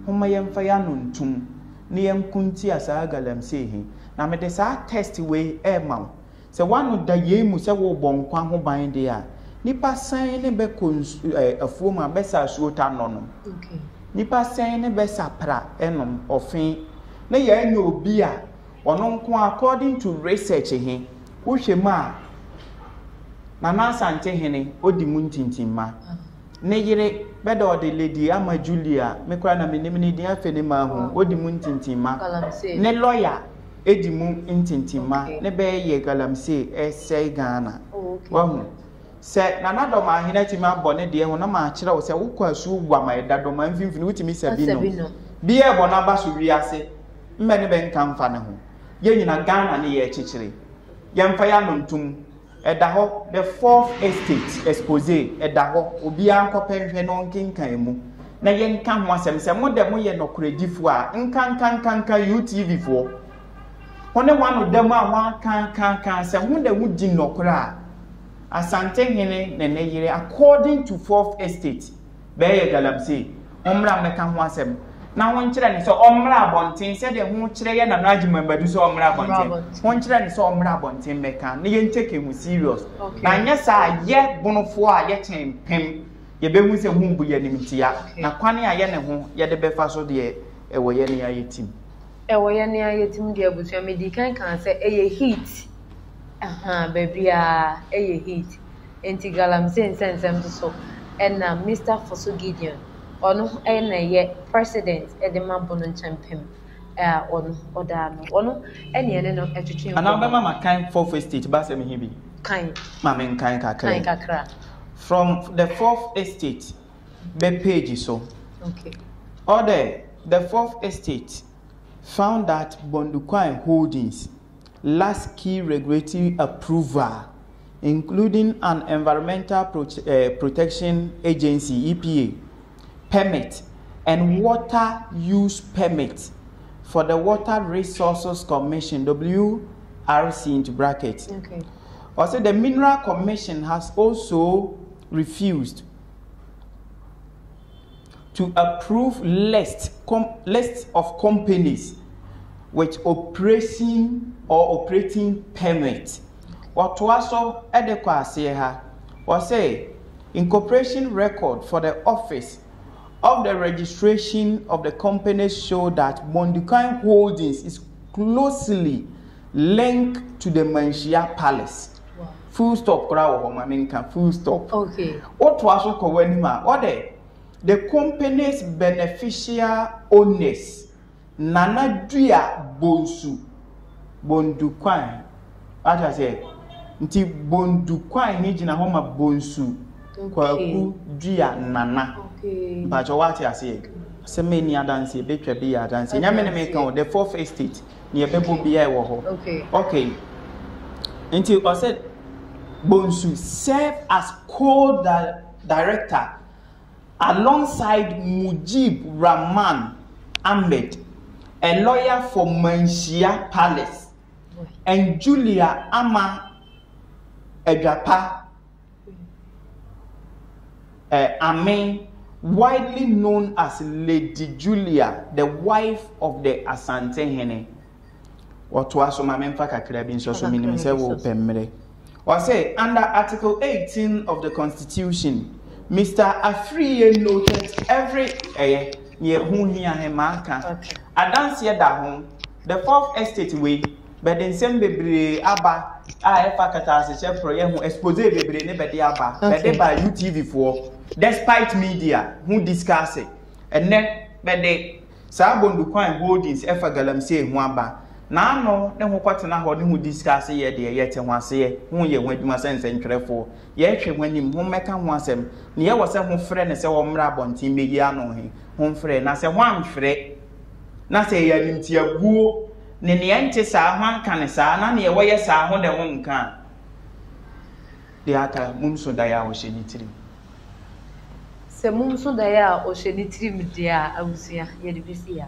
Homma yɛmfa yɛ ano ntom na yɛnko ntia saa galamsey he. Na mede saa test wei rema wo, sɛ w'ano da yei mu sɛ worebɔ nkwa ho ban deɛ a, nipa sɛn ne bɛkɔ nsu ɛɛ afuom a bɛsa asuo ta nɔnom? Nipa sɛn ne bɛsa pra nom ɔfe? Ne yɛanya obi a ɔno nko ara according to research he, wohwɛ mu a, Nana Asantehene ɔdi mu ntintimma. Ne yere bɛda ɔde Lady Ama Julia, me koraa na menim ne din afei ne mahu, ɔdi mu ntintimma. Ne lawyer di mu ntintimma, ne bɛyɛ galamsey ɛsɛe Ghana. Wahu? Sɛ Nana Dɔmahene atumi abɔ ne deɛ ho na makyerɛ wo sɛ wokɔ asuo wam a ɛda Dɔmaa mfimfini wotumi sa bi nom. Bi ɛbɔ n'aba so wiase mmɛ ne bɛnka mfa ne ho. Yɛn nyina Ghana ne yɛrekyekyere. Yɛmfa yɛn ano ntom. Ɛda hɔ, The Fourth Estate Exposé, ɛda hɔ, obiara nkɔpɛ nhwɛ na ɔnkenkan mu, na yɛnka ho asɛm. Sɛ mo dɛ moyɛ nɔkorɛdifoɔ a, nkankankanka UTV foɔ, ho ne ho ano da mu a ho akankankan, sɛ ho dɛ ho di nɔkorɛ a, Asantehene ne ne yere, according to Fourth Estate, Bɛyɛ galamsey. Hommra mmɛka ho asɛm. Na honkyerɛ no sɛ ɔmmra abɔnten sɛdeɛ hokyerɛ yɛ Nana Agyeman Badu sɛ ɔmmra abɔnten. Honkyerɛ no sɛ ɔmmra abɔnten mmɛka na yɛntake ho serious. Na anyɛ saa a yɛ Bonofoɔ a yɛkyɛn mpem yɛbɛhu sɛ hombu yɛn animtia. Na kwane a yɛne ho yɛde bɛfa so deɛ ɛwɔ yɛne a yɛtim. Ɛwɔ yɛne a yɛtim deɛ abusua medii kan kaa sɛ ɛyɛ heat. Ahaa baabiara ɛyɛ heat. Enti galamsey nsɛnsɛm nso so na Mister Fosu Gideon, ɔno na ɛyɛ president de ma Bono Nkyɛmpem a ɔno ɔda ano. Ɔno na yɛne no twetwe nkɔmmɔ. Anaa wobɛma makan Fourth Estate ba asɛm he bi? Kan. Ma menkan kakra Kan kakra. From the Fourth Estate bɛ page so. Okay. Ɔdɛ, the Fourth Estate found that Bondukwan Holdings lacks key regulatory approval including an Environmental Protection Agency, EPA, permit and water use permit for the Water Resources Commission, WRC into bracket. Okay. Also, the Mineral Commission has also refused to approve list, com, list of companies with operation or operating permit. Wɔtoa so de kɔ aseɛ ha, wɔse, Incorporation record for the office of the registration of the companies show that Bondukan Holdings is closely linked to the Manhyia Palace. Wow. Full stop koraa wɔ hɔ ma menka full stop. Okay. Wotoa so kɔ w'anim a, wɔde the company's beneficial owners. Nana Dua Bonsu, Bondu Kwan. Wate aseɛ? Nti Bondu Kwan he gyina hɔ ma Bonsu Kwaku Dua Nana. Mpakyɛ wate aseɛ? Asɛm a ɛnni adanseɛ, bɛtwa bi yɛ adanseɛ. Nyɛ me ne meka o, the fourth estate, neɛ ɛbɛbɔ biara ɛwɔ hɔ. Okay. Nti ɔsɛ Bonsu serve as co-director alongside Mujib Rahman Ahmed, a lawyer for Manhyia Palace, and Julia Ama Agyapa eh, Amin, widely known as Lady Julia, the wife of the Asantehene. Wɔtoa so ma memfa kakra bi nso so menim sɛ wopɛ mmerɛ. Ɔse under article 18 of the constitution, Mister Afriyie noted every ɛyɛ neɛ ho hia he maaka. Adanseɛ da ho. The fourth estate wei bɛde nsɛm bebree aba a ɛfa kɛtɛasehyɛ porɔyɛ ho expose bebree ne bɛde aba. Bɛde baa UTV foɔ, Despite Media ho discuss. Ɛnnɛ bɛde Saa Bondukwan Holdings ɛfa galamsey ho aba N'ano ne ho kɔtena hɔ ne ho discuss yɛ deɛ yɛte ho aseɛ ho yɛ ho adwuma sɛ nsɛntwerɛfoɔ yɛhwɛ ho anim ho mmɛka ho asɛm neɛ ɛwɔ sɛ ho frɛ no sɛ ɔmmra abɔnten mmɛyi ano he ho mfrɛ na sɛ ho amfrɛ na sɛ ɛyɛ animtiabuo ne neɛ ɛnte saa ho anka no saa na neɛ wɔyɛ saa ho dɛ ho nka a deɛ aka mum so daeɛ a ɔhyɛ ne tirim. Sɛ mum so daeɛ a ɔhyɛ ne tirim deɛ a, abusua, yɛde bɛsi ha.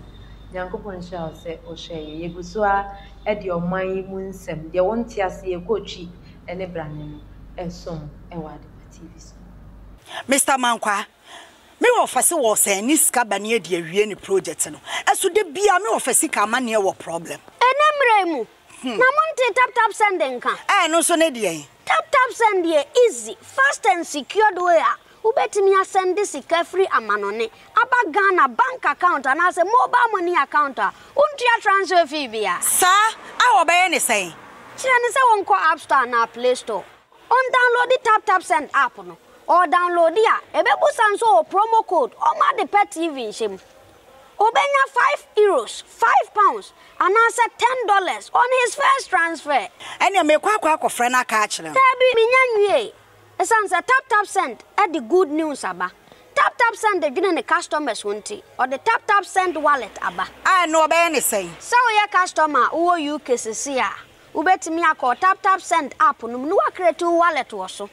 Nyankopɔn nhyira wo sɛ wohwɛɛ yɛn. Yɛgu so ara de ɔman yi mu nsɛm, deɛ wonte aseɛ, kɔtwi ne brane no resom wɔ Adepa TV so. Mister Mankwaa, me wɔfa se wɔɔsɛn ne sika ba ne adi awie ne project no, ɛso da biaa me wɔfa sika amaneɛ wɔ problem. Ɛnɛ mmerɛ yi mu, na montee tap tap send nka? Ɛɛ ɛno nso ne deɛn? Tap tap send yɛ easy, fast and secured way a wobɛtumi asɛnde sika firi amanɔne aba Ghana bank account anaasɛ mobile money account a wontua transfer fee biara. Saa a wɔbɛyɛ ne sɛn? Kyerɛ no sɛ ɔnkɔ App Store anaa Play Store, ɔndownloadi Tap Tap Send app no. Ɔɔdownloadi a, ɛbɛbusa nso ɔwɔ promo code ɔma ade pɛ TV nhyɛ mu. Obenya €5, £5, anaasɛ $10 on his first transfer. Ɛnneɛ merekɔ akɔ akɔfrɛ no aka akyerɛ no. Daabi, mennya nwiei. Esiane sɛ TapTapSend de good news aba, TapTapSend dwene ne customers ho nti, ɔde TapTapSend Wallet aba. A ɛno ɔbɛyɛ ne sɛn? Sɛ woyɛ customer a wowɔ UK seesei a, wobɛtumi akɔ TapTapSend app no mu na woacreate wo wallet wɔ so.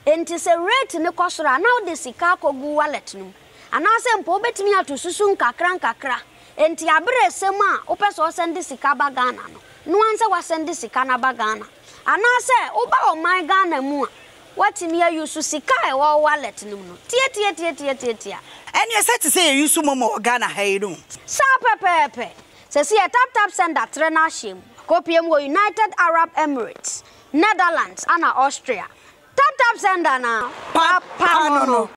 Enti sɛ rate no kɔ soro a, na wode sika akɔgu wallet no mu. Anaasɛ mpo wobɛtumi ato susu nkakrankakra. Enti aberɛ ɛsɛ mu a wopɛ sɛ ɔsɛnde sika ba Ghana no, noa nsɛ woasɛnde sika no aba Ghana. Anaasɛ woba ɔman Ghana mu a, woatumi ayusu sika a ɛwɔ wo wallet no mu no. Tiatiatiatiatiatia. Ɛneɛ sɛ te sɛ yɛyusu momo wɔ Ghana ha yi no. Saa pɛpɛɛpɛ. Sɛsi yɛ tap tap send atrɛ no ahyɛ mu. Akɔpie mu wɔ United Arab Emirates, Netherlands ana Austria. Tap tap send anaa? Papa no no.